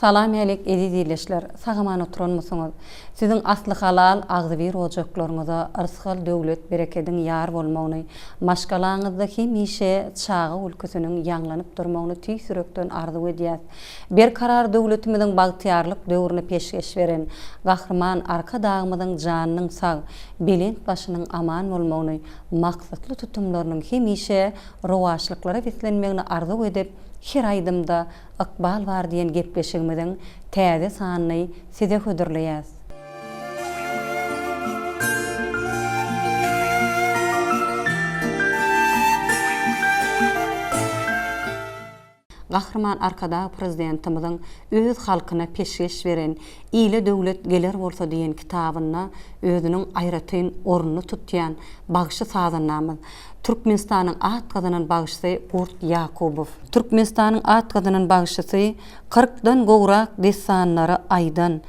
Salam älik eziz ildeşler sag-aman oturanmysyňyz siziň asly halal agzybir ojaklaryňyza yrsgal döwlet berekediň ýar bolmagyny maşgalaňyzda hemişe çaga gülküsiniň ýaňlanyp durmagyny tüýs ýürekden arzuw edýäs Berkarar döwletimiziň bagtyýarlyk döwrüni peşgeş beren Gahryman Arkadagymyzyň janynyň sag belent başynyň aman bolmagyny maksatly tutumlarynyň hemişe rowaçlyklara beslenmegini arzuw edip her aýdymda Ykbal bar diýen gepleşigimiziň täze sanyny size hödürleýäs. Gahryman Arkadag Prezidentimiziň öz halkyna peşgeş beren Ile döwlet geler bolsa diýen kitabynda özüniň aýratyn ornuny tutýan bagşy-sazandamyz, Türkmenistanyň at gazanan bagşysy Gurt Ýakubow. Türkmenistanyň at gazanan bagşysy, kyrkdan gowrak dessanlary aýdan,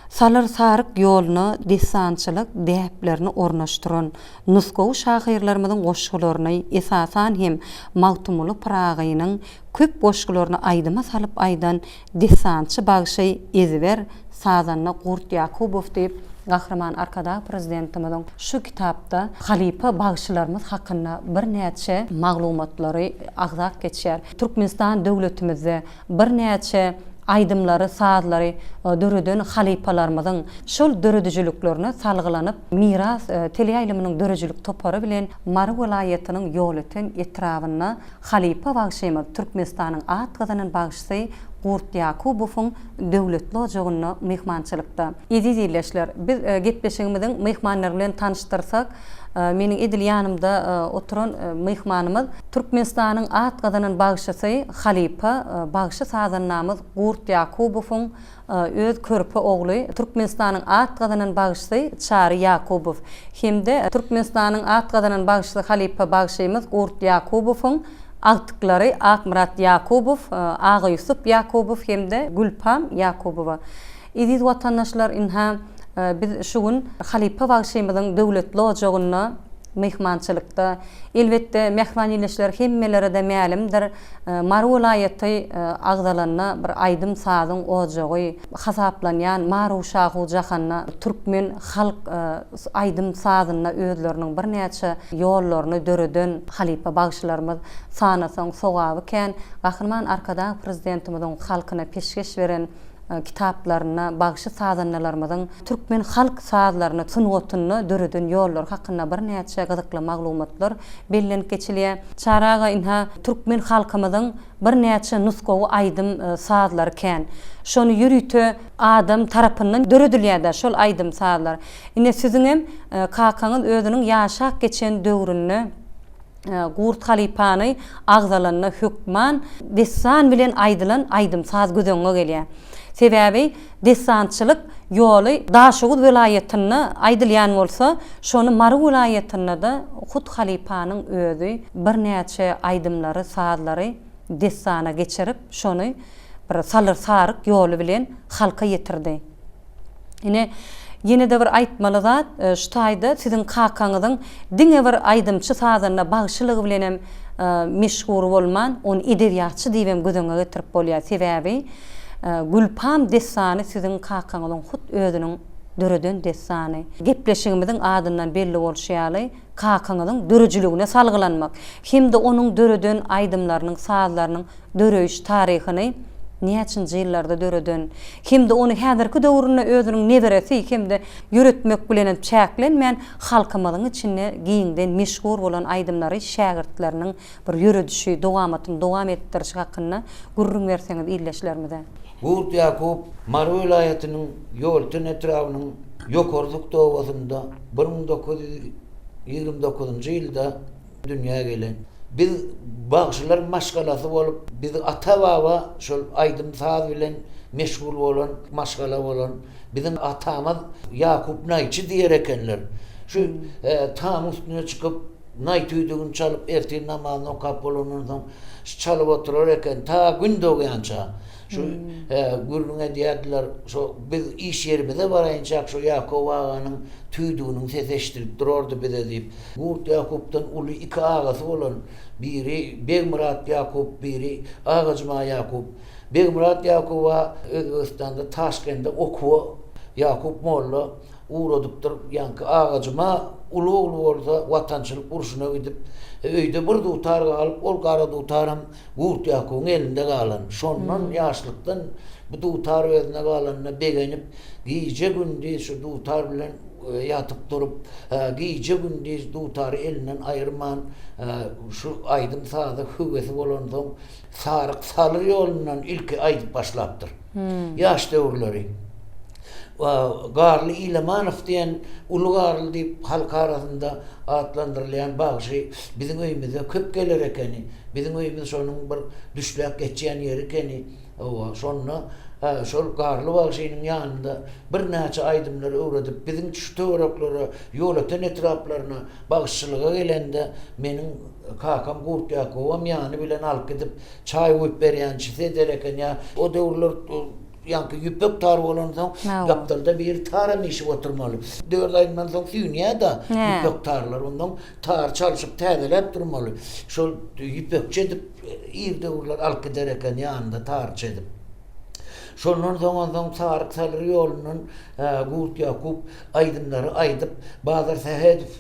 Salyr Saryk ýoluna dessançylyk däplerini ornaşdyran nusgawy şahyrlarymyzyň goşgularyny, esasan hem, Magtymguly Pyragynyň köp goşgularyny aýdyma salyp aýdan dessançy bagşy ezber sazanda Gurt Ýakubow diýip, Gahryman Arkadag Prezidentimiziň şu kitapda halypa bagşylarymyz hakynda birnäçe maglumatlary agzap geçýär. Türkmenistan döwletimizde birnäçe aýdymlary, sazlary döreden halypalarymyzyň şol döredijiliklerine salgylanyp, Miras teleýaýlymynyň döredijilik topary bilen Mary welaýatynyň Ýolöten etrabynda Halypa bagşymyz, Türkmenistanyň at gazanan bagşysy Gurt Ýakubowyň döwletli ojagynda myhmançylykda. Eziz ildeşler, biz gepleşigimiziň myhmanlary bilen tanyşdyrsak, meniň edil ýanymda oturan myhmanymyz Türkmenistanyň at gazanan bagşysy, halypa bagşy-sazandamyz Gurt Ýakubowyň öz körpe ogly, Türkmenistanyň at gazanan bagşysy Çary Ýakubow hem-de Türkmenistanyň at gazanan bagşysy halypa bagşymyz Gurt Ýakubowyň agtyklary Akmyrat Ýakubow, Agaýusup Ýakubow hem-de Gülpam Ýakubowa. Eziz watandaşlar, ynha, biz şu gün halypa bagşymyzyň döwletli ojagynda myhmançylykda. Elbetde, mähriban ildeşler, hemmelere-de mälimdir, Mary welaýaty agzalanda bir aýdym-sazyň ojagy hasaplanýan Maru-Şahu jahanda türkmen halk aýdym-sazynda özleriniň birnäçe ýollaryny döreden halypa bagşylarymyz sanasaň sogaby kän Gahryman Arkadag Prezidentimiziň halkyna peşgeş beren kitaplarynda bagşy-sazandalarymyzyň türkmen halk sazlaryny sungatynda döreden ýollary hakynda birnäçe gyzykly maglumatlar bellenip geçilýär. Çary aga ynha türkmen halkymyzyň birnäçe nusgawy aýdym sazlary kän. Şony ýörite adam tarapyndan döredilýär-dä şol aýdym sazlar. Ine siziňem kakaňyz özüniň ýaşap geçen döwründe Gurt halypany agzalanda hökman dessan bilen aýdylan aýdym-saz göz öňüňe gelýär. Sebäbi dessançylyk ýoly Daşoguz welaýatynda aýdylýan bolsa, şony Mary welaýatynda-da hut halypanyň özi birnäçe aýdymlary, sazlary dessana geçirip, şony bir salyr-saryk ýoly bilen halka ýetirdi. Ine, ýene-de bir aýtmaly zat, şu taýda siziň kakaňyzyň diňe bir aýdymçy-sazanda, bagşylygy bilenem meşhur bolman, ony edebiýatçy diýibem göz öňüňe getirip bolýar. Sebäbi Gülpam dessany siziň kakaňyzyň hut özüniň döreden dessany. Gepleşigimiziň adyndan belli bolşy ýaly, kakaňyzyň döredijiligine salgylanmak hem-de onuň döreden aýdymlarynyň, sazlarynyň döreýiş taryhyny näçinji ýyllarda döreden hem-de ony häzirki döwründe özüniň neberesi hem-de ýöretmek bilenem çäklenmän, halkymyzyň içinde giňden meşhur bolan aýdymlary şägirtleriniň bir ýöredişi, dowamatyny dowam etdirişi hakynda gürrüň berseňiz ildeşlerimize. Gurt Ýakup Mary welaýatynyň Ýolöten etrabynyň Ýokary Sukdy obasynda 1929-njy ýylda dünýä gelen. Biz bagşylar maşgalasy bolup, biz ata-baba şol aýdym-saz bilen meşgul bolan maşgala bolan. Biziň atamyz Ýakup naýçy diýer ekenler. Şu tamyň üstüne çykyp, naý tüýdügini çalyp, ertir namazyny okap bolandan soň, şu çalyp oturar eken, ta gün dogýança. Şu gürrüň edýärdiler, şo biz iş ýerimize baraýynçak şo Ýakow aganyň tüýdüginiň sesi eşidilip durardy bize diýip. Gurt Ýakupdan uly iki agasy bolan, biri Begmyrat Ýakup, biri Agajuma Ýakup. Begmyrat Ýakuba Özbegistanda Taşkende okuwa Ýakup molla ugradypdyr. Ýaňky Agajuma uly ogly bolsa Watançylyk urşuna gidip, öýde bir dutar galyp, ol gara dutaram Gurt Ýakubyň elinde galan. Şondan ýaşlykdan bu dutar özüne galanyna begenip, gije-gündiz şu dutar bilen ýatyp-turup, gije-gündiz dutary elinden aýyrman, şu aýdym-saza höwesi bolansoň, Saryk salyr ýolundan ilki aýdyp başlapdyr. Ýaş döwürleri. Garly Ilemanow diýen Uly Garly diýip halk arasynda atlandyrylýan bagşy biziň öýümize köp geler ekeni. Biziň öýümiz şonuň bir düşläp geçýän ýeri ekeni. Hawa, şonda şol Garly bagşynyň ýanynda birnäçe aýdymlary öwredip, biziň şu töwereklere, Ýolöten etraplaryna bagşyçylyga gelende meniň kakam Gurt Ýakubam ýany bilen alyp gidip, çaý guýup berýänçisi eder eken. Ýa o döwürler ýaňky ýüpek tar bolansoň, gapdalda biri taram işip oturmaly. Dört aýyndan soň süýnýär-de ýüpek tarlar. Onsoň tary çalşyp täzeläp durmaly. Şol ýüpekçi edip ir döwürler alyp gider eken ýanynda tarçy edip. Şondan soň onsoň Saryk Salyr ýolundan Gurt Ýakup aýdymlary aýdyp, Bazar Sähedow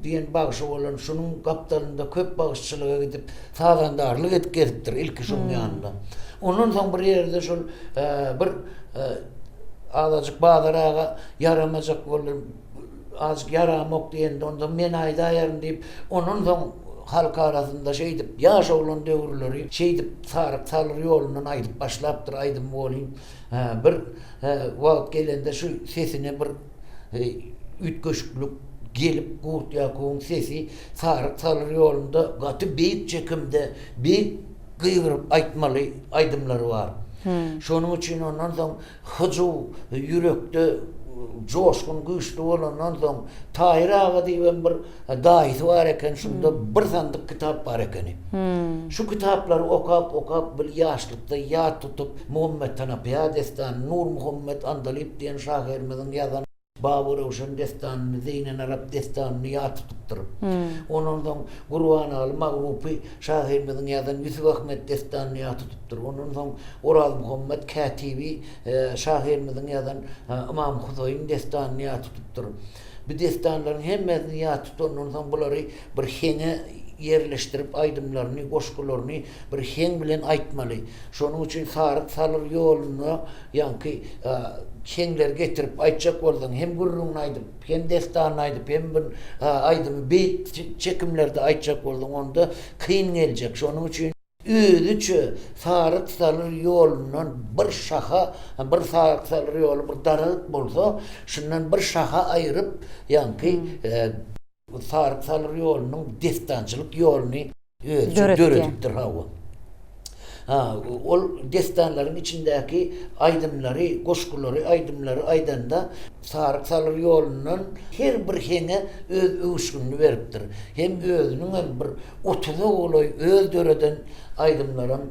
diýen bagşy bolan şunuň gapdalynda köp bagşyçylyga gidip, sazandarlyk edip gezipdir ilki şunuň ýanynda. Ondan soň bir ýerde şol bir azajyk Bazar aga ýaramajak boldy, azajyk ýaramok diýende, onda men aýdaýaryn diýip, ondan soň halk arasynda şeýdip ýaş oglan döwürleri şeýdip Saryk Salyr ýolundan aýdyp başlapdyr aýdym welin, bir wagt gelende şu sesine bir üýtgeşiklik gelip Gurt Ýakubyň sesi Saryk Salyr ýolunda gaty beýik çekimde, beýik gygyryp aýtmaly aýdymlary bar. Şonuň üçin ondan soň Hyjuw ýürekde joşgun güýçli bolandan soň, Taýyr aga diýibem bir daýysy bar eken, şunda bir sandyk kitap bar ekeni. Şu kitaplary okap, okap bir ýaşlykda ýat tutup, Muhammet Hanapyýa dessanyny, Nurmuhammet Andalyp diýen şahyrymyzyň ýazan Babaröwşen dessanyny, Zeýnenarap dessanyny ýat tutupdyr. Ondan soň Gurbanaly Magrupy şahyrymyzyň ýazan Ýusup-Ahmet dessanyny ýat tutupdyr. Ondan soň Orazmuhammet Kätibi şahyrymyzyň ýazan Ymam Huseýin dessanyny ýat tutupdyr. Bu dessanlaryň hemmesini ýat tutandan soň bulary bir heňe ýerleşdirip aýdymlaryny, goşgularyny bir heň bilen aýtmaly. Şonuň üçin Saryk Salyr ýolunda ýaňky heňleri getirip aýtjak bolsaň, hem gürrüňini aýdyp, hem dessanyny aýdyp, hem bir aýdymy beýik çekimlerde aýtjak bolsaň, onda kyn geljek. Şonuň üçin özüçe Saryk Salyr ýolundan bir şaha, bir Saryk Salyr ýoly bir daragt bolsa, şundan bir şaha aýryp, ýaňky Saryk Salyr ýolunyň dessançylyk ýoluny özüçe döredipdir, hawa. Ha, ol dessanlaryň içindäki aýdymlary, goşgulary, aýdymlary aýdanda Saryk Salyr ýolundan her bir heňe öz öwüşginini beripdir. Hem özüniň hem bir otuza golaý öz döreden aýdymlaram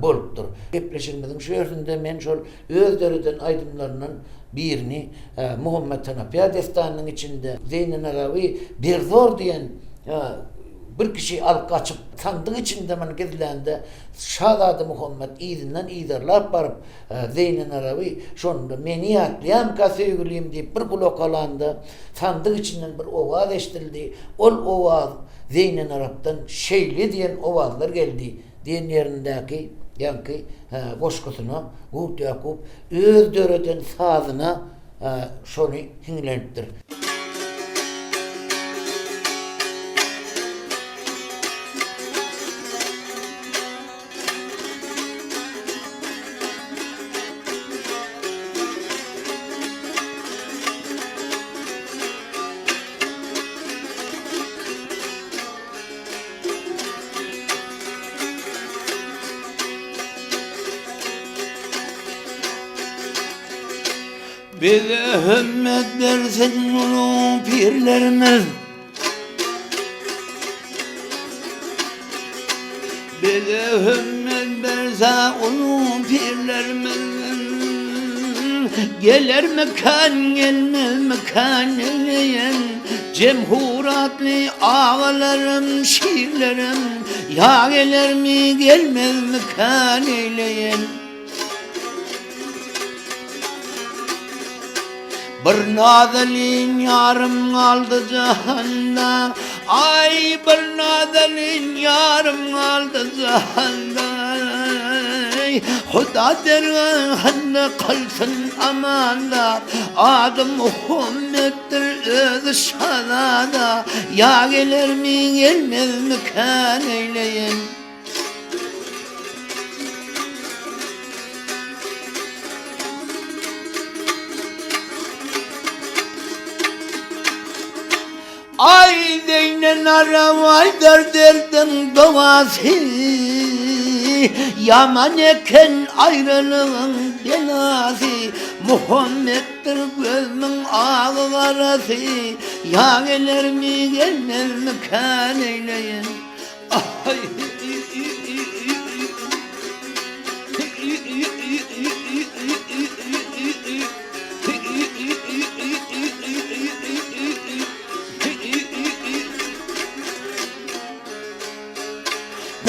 bolupdyr. Gepleşigimiziň şu ýerinde men şol öz döreden aýdymlaryndan birini Muhammet Hanapyýa dessanynyň içinde Zeýnenaraby Berzor diýen bir kişi alyp gaçyp, sandyk içinde muny gizlände, şazada Muhammet yzyndan yzarlap baryp, Zeýnenaraby şonda Meni ýatlaýamyka söýgülim diýip bir gulak alanda, sandyk içinden bir owaz eşidildi. Ol owaz Zeýnenarapdan şeýle diýen owazlar geldi diýen ýerindäki ýaňky goşgusyna Gurt Ýakup öz döreden sazyna şony hiňlenipdir. Bize hümmet bersin ulug pirlerimiz. Bize hümmet bersin. berse uly pirlerimiz Gelermikan gelmezmikan eýleýen Jemhur atly agalarym şirlerim Ýa gelermi gelmezmikan eýleýen Bir nazanin ýarym galdy jahanda, Aý, bir nazanin ýarym galdy jahanda. Huda dergahynda kylsyn amanda, Ady Muhammetdir, özi şazada, Ýa gelermi, gelmezmikän eýleýin. Aý Zeýnel Arabaýdyr derdiň dowasy, Ýaman eken aýralygyň belasy, Muhammetdir gözümiň agy-garasy, Ýa gelermi, gelmezmikän eýleýin.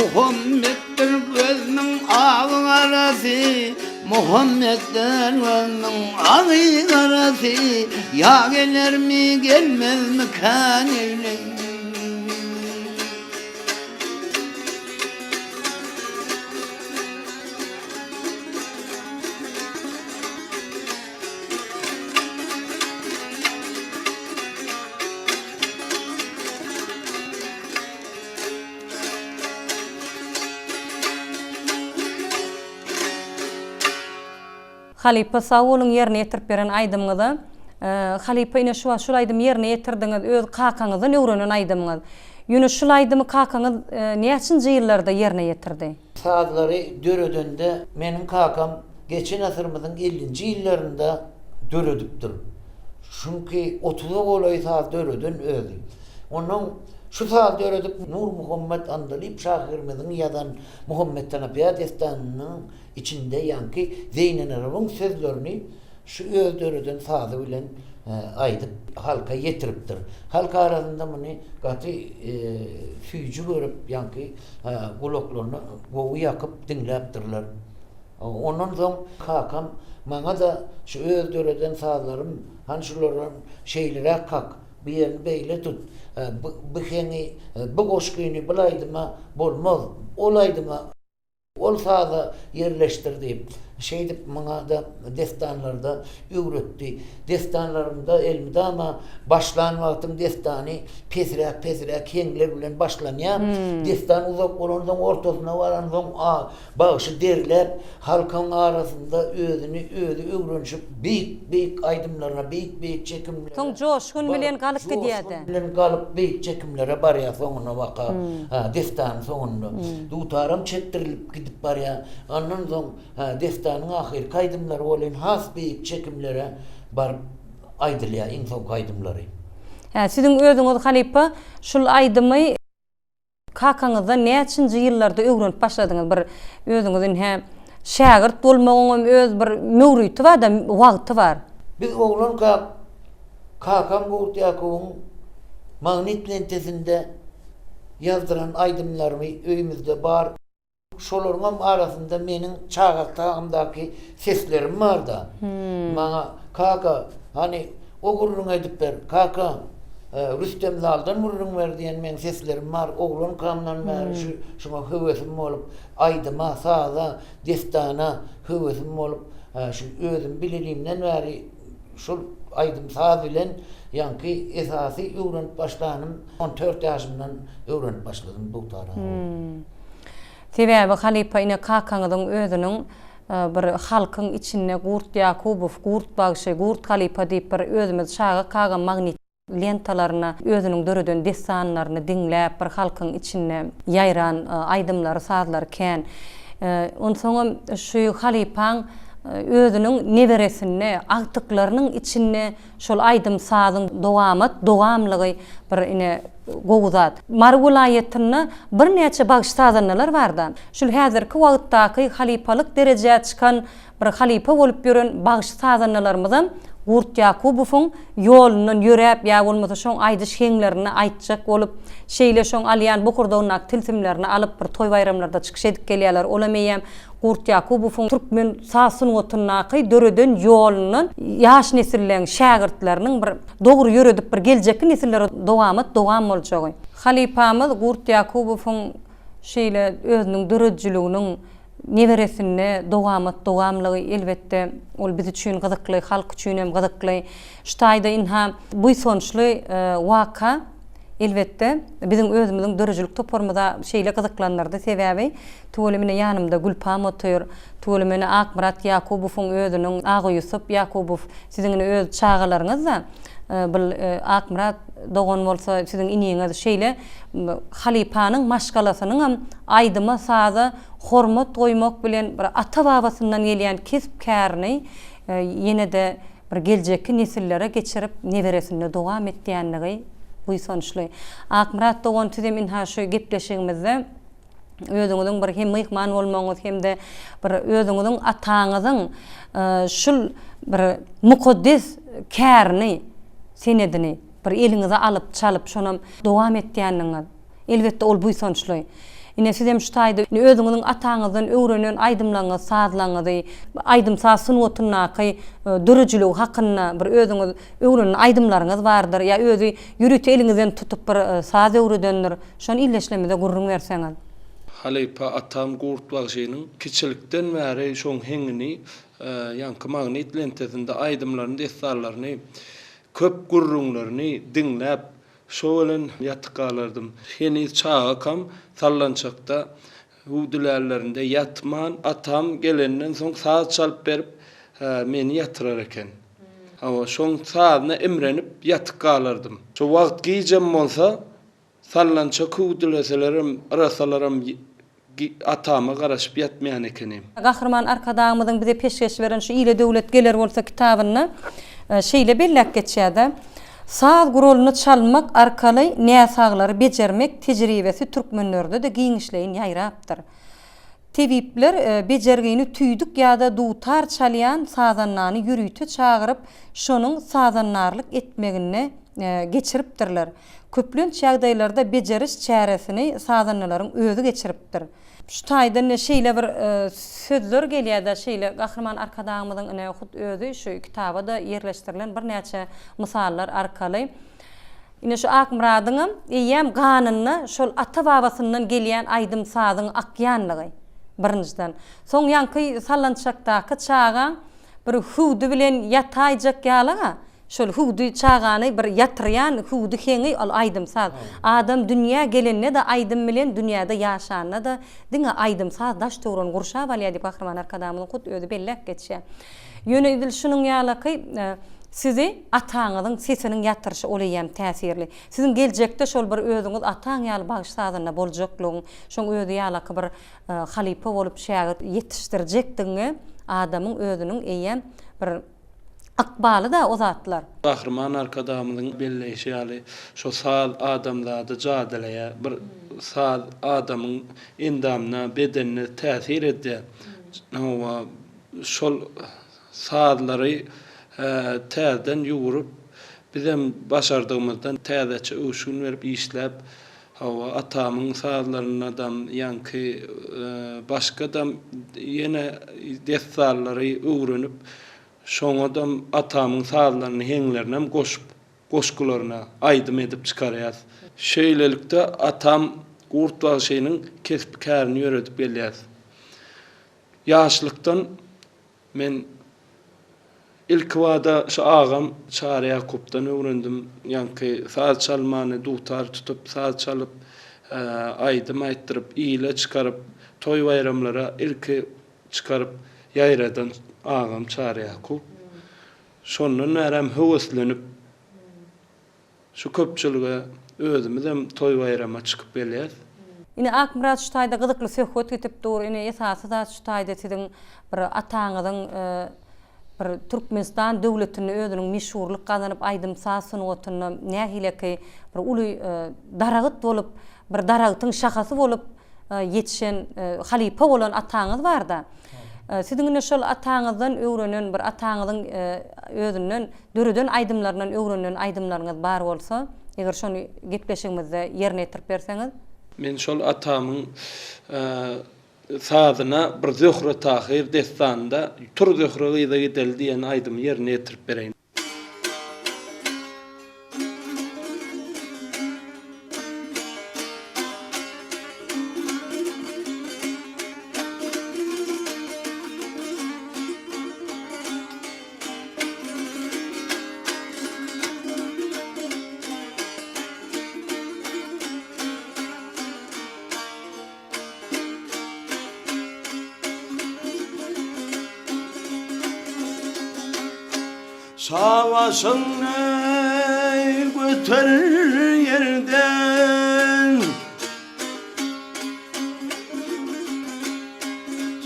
Muhammetdir gözümiň agy-garasy, Muhammetdir gözümiň agy-garasy, Ýa gelermi, gelmezmikän eýleýin. Halypa sag boluň ýerine ýetirip beren aýdymyňyza. Halypa ine şu wagt şul aýdymy ýerine ýetirdiňiz öz kakaňyzdan öwrenen aýdymyňyz. Ýöne şul aýdymy kakaňyz näçinji ýyllarda ýerine ýetirdi? Sazlary döredende meniň kakam geçen asyrymyzyň ellinji ýyllarynda döredipdir. Çünki otuza golaý saz döreden özi. Onnoň şu saz döredip Nurmuhammet Andalyp şahyrymyzyň ýazan Muhammet Tanapýa dessanynyň içinde ýaňky Zeýnenarybyň sözlerini şu öz döreden sazy bilen aýdyp halka ýetiripdir. Halk arasynda muny gaty süýji görüp ýaňky gulaklaryna gowy ýakyp diňläpdirler. Ondan soň kakam maňa-da şu öz döreden sazlarym hany şulardan şeýleräk kak, bu ýerini beýle tut, bu heňi, bu goşgyny bul aýdyma bolmaz, ol aýdyma ol saza ýerleşdir diýip, şeýdip maňa-da dessanlarda öwretdi. Dessanlarymda elmydama başlan wagtym dessany pesräk-pesräk heňler bilen başlanýar. Dessan uzak bolansoň, ortasyna baransoň, Bagşy derläp, halkyň arasynda özüni özi öwrenişip, beýik-beýik aýdymlaryna, beýik-beýik çekimlere Soň joşgun bilen galyp gidýär-de. Joşgun bilen galyp, beýik çekimlere barýar soňuna baka, dessanyň soňunda. Dutaram çekdirilip gidip barýar. Andan soň dessanyň ahyrky aýdymlary welin has beýik çekimlere baryp aýdylýar iň soňky aýdymlary. Hä, siziň özüňiz halypa şul aýdymy Kakaňyzdan näçinji ýyllarda öwrenip başladyňyz bir özüňiz inhä şägirt bolmagyňam öz bir möwriti barda wagty bar. Biz oglankak kakam Gurt Ýakubyň magnit lentesinde ýazdyran aýdymlarymy öýümizde bar. Şolaryňam arasynda meniň çagaltagymdaky seslerim bar-da. Maňa, Kaka, hany, o gürrüňi edip ber, kaka, Rüstem Zaldan gürrüň ber diýen meň seslerim bar. Oglankamdan bäri şu şuňa höwesim bolup, aýdyma, saza, dessana höwesim bolup, şu özüm bilelimden bäri şol aýdym-saz bilen ýaňky esasy öwrenip başlanym 14 ýaşymdan öwrenip başladym dutara. Sebäbi halypa ine kakaňyzyň özüniň bir halkyň içinde Gurt Ýakubow, Gurt bagşy, Gurt halypa diýip bir özümiz çaga kagam magnit lentalaryna özüniň döreden dessanlaryny diňläp bir halkyň içinde ýaýran aýdymlary sazlary kän. Onsoňam şu halypaň özüniň neberesinde, agtyklarynyň içinde Şol aýdym-sazyň dowamat dowamlygy bir ine gowy zat. Mary welaýatynda birnäçe bagşy-sazandalar barda. Şul häzirki wagtdaky halypalyk derejä çykan bir halypa bolup ýören bagşy-sazandalarymyzam Gurt Ýakubowyň ýolundan ýöräp ýa bolmasa şoň aýdyş heňlerini aýtjak bolup, şeýle şoň alýan bokurdagyndaky tilsimlerini alyp bir toý-baýramlarda çykyş edip gelýärler. Olam eýýäm Gurt Ýakubowyň türkmen saz sungatyndaky döreden ýolundan ýaş nesilleň, şägirtleriniň bir dogry ýöredip bir geljekki nesillere dowamat dowam boljagy. Halypamyz Gurt Ýakubowyň şeýle özüniň döredijiliginiň neberesinde dowamat dowamlygy elbetde ol biz üçin gyzykly, halk üçin hem gyzykly. Şu taýda ynha buýsançly waka elbetde biziň özümiziň döredijilik toparymyza şeýle gyzyklandyrdy, sebäbi tüwelemine ýanymda Gülpam otyr, tüwelemine Akmyrat Ýakubowyň özüniň Agaýusup Ýakubow siziň ine öz çagalaryňyz-da bul Akmyrat dogan bolsa siziň iniňiz şeýle halypanyň maşgalasynyňam aýdyma-saza hormat goýmak bilen bir ata-babasyndan gelýän kesp-kärini ýene-de bir geljekki nesillere geçirip, neberesinde dowam etýänligi buýsançly. Akmyrat dogan sizem ynha şu gepleşigimizde özüňiziň bir hem myhman bolmagyňyz hem-de bir özüňiziň ataňyzyň şul bir mukaddes kärini, senedini bir eliňize alyp, çalyp, şonam dowam etýänligiňiz, elbetde ol buýsançly. Ine sizem şu taýda özüňiziň ataňyzdan öwrenen aýdymlaryňyzy, sazlaryňyzy, aýdym-saz sungatyndaky döredijiligi hakynda bir özüňiz öwrenen aýdymlaryňyz bardyr ýa özi ýörite eliňizden tutup bir saz öwredendir. Şony ildeşlerimize gürrüň berseňiz. Halypa atam Gurt bagşynyň kiçilikden bäri şoň heňini ýaňky magnit lentesinde aýdymlaryny, dessanlaryny, köp gürrüňlerini diňläp, şo bilen ýatyp galardym. Heniz çagakam sallançakda hüwdülärlerinde ýatman, atam gelenden soň saz çalyp berip, meni ýatyrar eken. Hawa, şoň sazyna imrenip ýatyp galardym. Şo wagt gijem bolsa, sallançak hüwdüleselerim, yrasalaram atama garaşyp ýatmaýan ekenim. Gahryman Arkadagymyzyň bize peşgeş beren şu Ile döwlet geler bolsa kitabynda şeýle belläp geçýär-de, Saz guralyny çalmak arkaly näsaglary bejermek tejribesi türkmenlerde-de giňişleýin ýaýrapdyr. Tebipler bejergini tüýdük ýa-da dutar çalýan sazandany ýörite çagyryp, şonuň sazandarlyk etmeginde geçiripdirler. Köplenç ýagdaýlarda bejeriş çäresini sazandalaryň özi geçiripdir. Şu taýdan ine şeýle bir sözler gelýär-de, şeýle Gahryman Arkadagymyzyň ine hut özi şu kitaba-da ýerleşdirilen birnäçe mysallar arkaly Ine şu Akmyradyňam eýýäm ganynda şol ata-babasyndan gelýän aýdym-sazyň akýanlygy, birinjiden. Soň ýaňky sallançakdaky çagaň bir hüwdi bilen ýataýjak ýaly-a, şol hüwdi çagany bir ýatyrýan hüwdi heňi ol aýdym-saz. Adam dünýä gelende-de aýdym bilen, dünýäde ýaşanda-da diňe aýdym-saz daş-töweregini gurşap alýar diýip Gahryman Arkadagymyzyň hut özi belläp geçýär. Ýöne edil şunuň ýalaky sizi ataňyzyň sesiniň ýatyryşy ol eýýäm täsirli. Siziň geljekde şol bir özüňiz ataň ýaly bagşy sazanda boljaklygyň, şoň özi ýalaky bir halypa bolup şägirt ýetişdirjekdigiňe adamyň özüniň eýýäm bir ykbaly-da o zatlar. Gahryman Arkadagymyzyň belleýşi ýaly, şo saz adamzady jadylaýar. Bir saz adamyň endamyna, bedenine täsir edýär. Hawa, Şol sazlary täzeden ýugrup, bizem başardygymyzdan täzeçe öwüşgin berip işläp, hawa, atamyň sazlarynadam, ýaňky başgadam ýene dessanlary öwrenip, şoňadam atamyň sazlaryny, heňlerinem goşup, goşgularyna aýdym edip çykarýas. Şeýlelikde, atam Gurt bagşynyň kesp-kärini ýöredip gelýäs. Ýaşlykdan men ilkibada şu agam Çary Ýakupdan öwrendim. Ýaňky saz çalmany, dutar tutup, saz çalyp, aýdym aýtdyryp, ile çykaryp, toý-baýramlara ilki çykaryp ýaýradan agam Çary Ýakup. Şondan bärem höweslenip, Şu köpçülige özümizem toý-baýrama çykyp gelýäs. Ine Akmyrat şu taýda gyzykly söhbet gitip dur ine esasy zat şu taýda siziň bir ataňyzyň. bir Türkmenistan döwletinde özüniň meşhurlyk gazanyp aýdym-saz sungatynda nähileki bir uly daragyt bolup, bir daragtyň şahasy bolup ýetişen halypa bolan ataňyz barda. Siziň ine şol ataňyzdan öwrenen bir ataňyzyň özünden döreden aýdymlaryndan öwrenen aýdymlaryňyz bar bolsa, eger şony gepleşigimizde ýerine ýetirip berseňiz. Men şol atamyň sazyna bir Zöhre-Tahyr dessanynda Tur Zöhre gyza gideli diýen aýdymy ýerine ýetirip bereýin. Savaşyny göter ýerden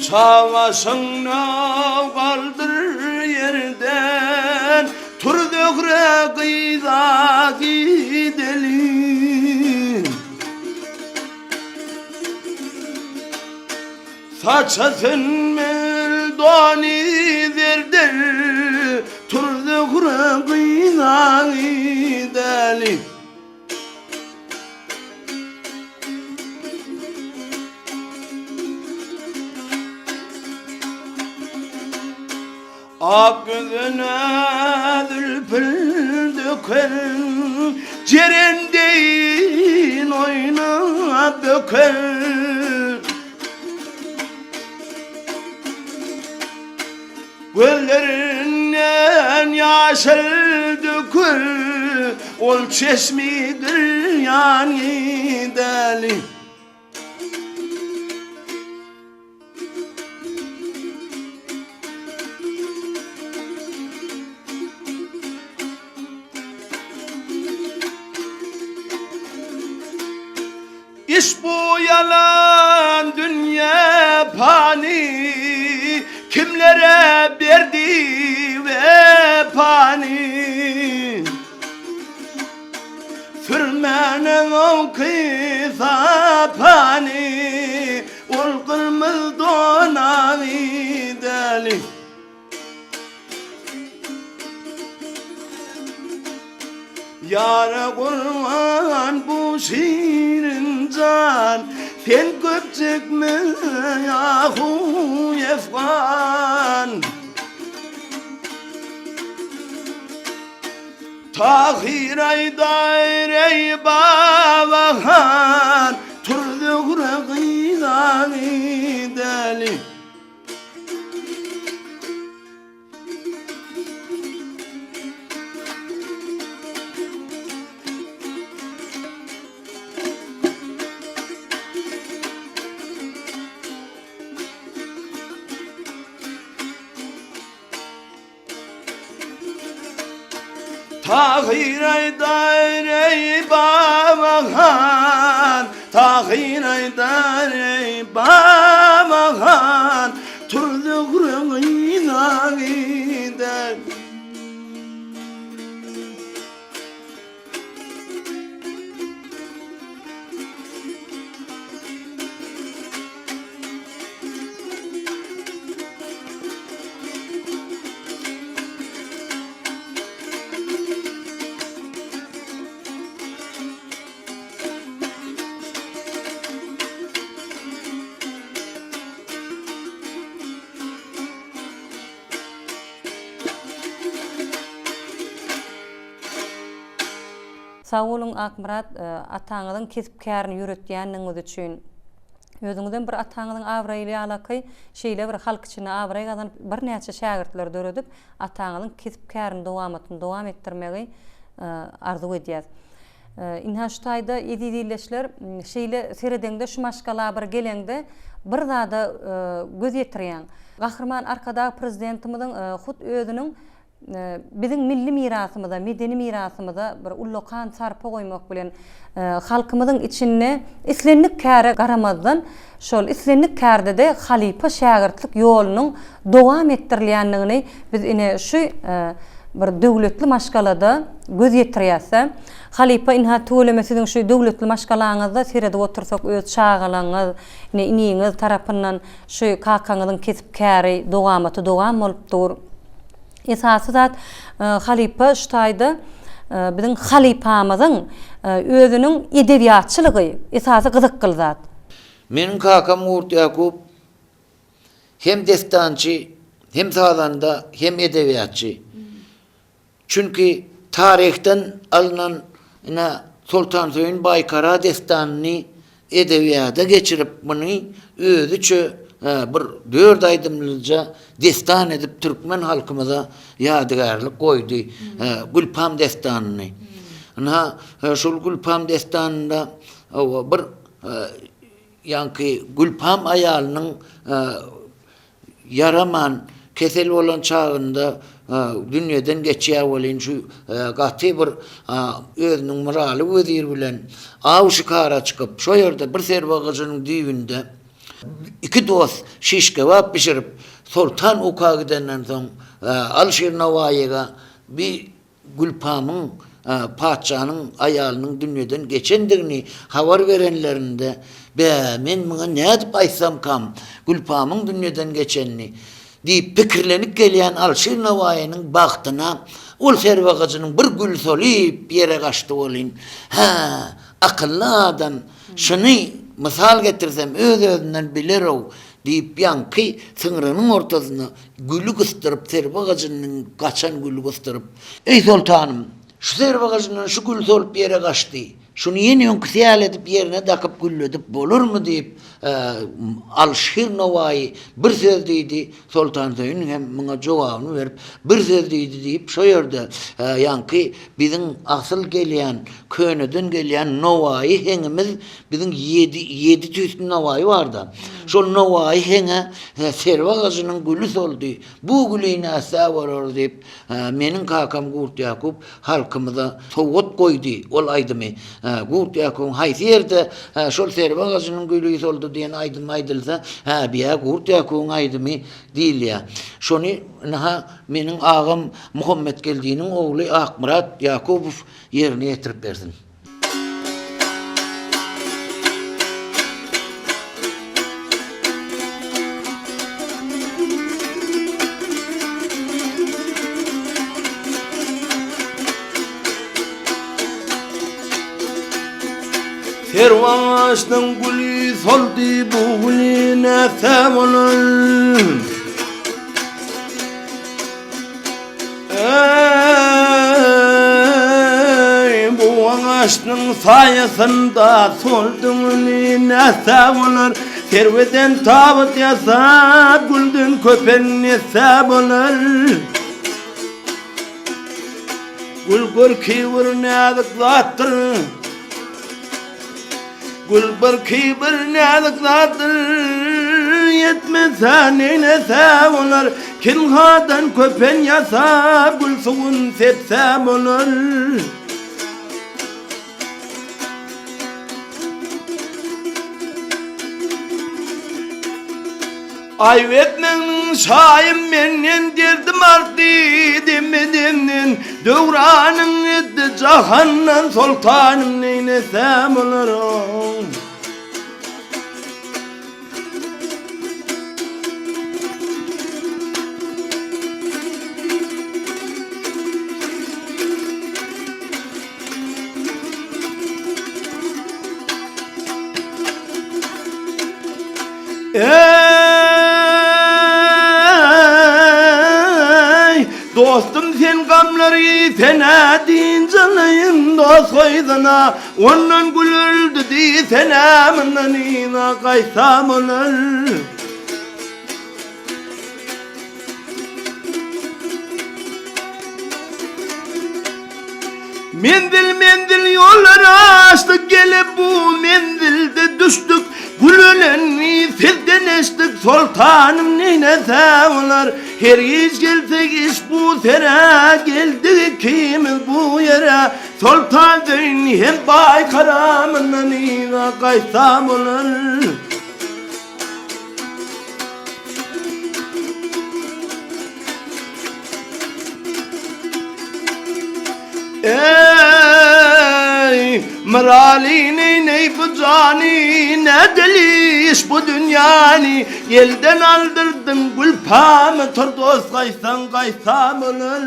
Savaşyny galdyr ýerden Tur Zöhre gyza gideli. Saça sünmül dony zerdir, Tur Zöhre gyza gideli. Ak gözüne zülpün döken, Jeren deýin oýnap böken. Gözlerinden ýaşyl dökül, Ol çeşmi dünýän gideli. Iş bu ýalan dünýe pany, Kimlere berdi wepany. Sürmäniň oňky sapany, Ol gyrmyz dona gideli. Ýara gurban bu şirin jan, Sen köp çekme ahu efgan. Tahyr aýdar eý Baba han, Tur Zöhre gyza gideli. Tahyr aýdar eý Baba han, Tahyr aýdar eý Baba han, Tur Zöhre gyza gider. Sag boluň Akmyrat ataňyzyň kesip kärini ýöretýändigiňiz üçin. Özüňizem bir ataňyzyň abraýly ýalaky şeýle bir halk içinde abraý gazanyp birnäçe şägirtleri döredip ataňyzyň kesip kärini dowamatyny dowam etdirmegi arzuw edýäs. Ynha şu taýda eziz ildeşler şeýle seredeňde şu maşgala bir geleňde bir zada göz ýetirýäň. Gahryman Arkadag Prezidentimiziň hut özüniň. Biziň milli mirasymyza, medeni mirasymyza bir ullakan sarpa goýmak bilen, halkymyzyň içinde islendik käre garamazdan, şol islendik kärde-de halypa-şägirtlik ýolunyň dowam etdirilýändigini biz ine şu bir döwletli maşgalada göz ýetirýäs-de. Halypa, ynha tüweleme siziň şu döwletli maşgalaňyzda seredip otursak öz çagalaryňyz, ine iniňiz tarapyndan şu kakaňyzyň kesp-käri dowamaty dowam bolup dur. Esasy zat halypa şu taýda biziň halypamyzyň özüniň edebiýatçylygy esasy gyzykly zat. Meniň kakam Gurt Ýakup hem dessançy, hem sazanda, hem edebiýatçy. Çünki taryhdan alnan ine Soltansöýün Baýkara dessanyny edebiýata geçirip muny özüçe bir dört aýdymlyja dessan edip türkmen halkymyza ýadygärlik goýdy Gülpam dessanyny. Ynha şol Gülpam dessanynda bir ýaňky Gülpam aýalynyň Ýaraman, kesel bolan çagynda dünýeden geçýär welin şu gaty bir özüniň Myraly wezir bilen aw-şikara çykyp, şo ýerde bir serwi agajynyň düýbünde iki dost şiş-kebap bişirip, Soltan uka gidenden soň Alyşir Nowaýyga bi Gülpamyň patyşanyň aýalynyň dünýeden geçendigini habar berenlerinde, Bä, men muňa nädip aýtsamkam, Gülpamyň dünýeden geçenini? diýip pikirlenip gelýän Alşir Nowaýynyň bagtyna ol serwi agajynyň bir güli solyp ýere gaçdy welin, Hä, akylly adam, şuny mysal getirsem öz-özünden biler-ow diýip ýaňky syňrynyň ortasyna Güli gysdyryp, serwi agajyndan gaçan güli gysdyryp. Eý, soltanym, şu serwi agajyndan şu gül solup ýere gaçdy. Şuny ýene öňküsi ýaly edip ýerine dakyp gülledip bolarmy diýip, Alyşir Nowaýy bir söz diýdi, Soltansöýün hem muňa jogabyny berip, bir söz diýdi diýip, şo ýerde ýaňky biziň asyl gelýän, köneden gelýän Nowaýy heňimiz Biziň ýedi, ýedi tüýsli nowaýy bar-da. Şol nowaýy heňe serwi agajynyň güli soldy. Bu güli nätse bolar diýip, meniň kakam Gurt Ýakup halkymyza sowgat goýdy ol aýdymy. Gurt Ýakubyň haýsy ýerde şol serwi agajynyň güli soldy diýen aýdym aýdylsa, hä, biýä Gurt Ýakubyň aýdymy diýilýär. Şony ynha meniň agam Muhammetgeldiniň ogly Akmyrat Ýakubow ýerine ýetirip bersin. Serwaşnyň güli soldy bu güli nätse bolar. Eý, bu agaçnyň saýasynda solduň güli nätse bolar. Serweden tabyt ýasap, gülden köpen etse bolar. Gül görki bir näzik zatdyr. Gül birki bir näzik zatdyr, Ýetmese neýlese bolar, Kilhadan köpen ýasap, Gül suwun sepse bolar. Aýp etmegiň şaýym menden derdim artdy demme-demden Döwranyň etdi jahandan soltanym neýlesem olara. Eý, dostum sen gamlary sen-ä dynjalaýyn dost goýsana, ondan gülüldi diýsene, mundan yza gaýtsam bolar. Menzil-menzil ýollar aşdyk, gelip bu menzilde düşdük. Gül ölenni sizden eşdik soltanym neýlese bolar Her giç gelsek iş bu sere geldik ikimiz bu ýere Soltan Zeýni hem Baýkara mundan yza gaýtsa bolar. Eý, Myraly neý-neý bu jany, Nädeli iş bu dünýäni, Elden aldyrdyň gülpamy, Tur dost gaýtsaň gaýtsam bolar.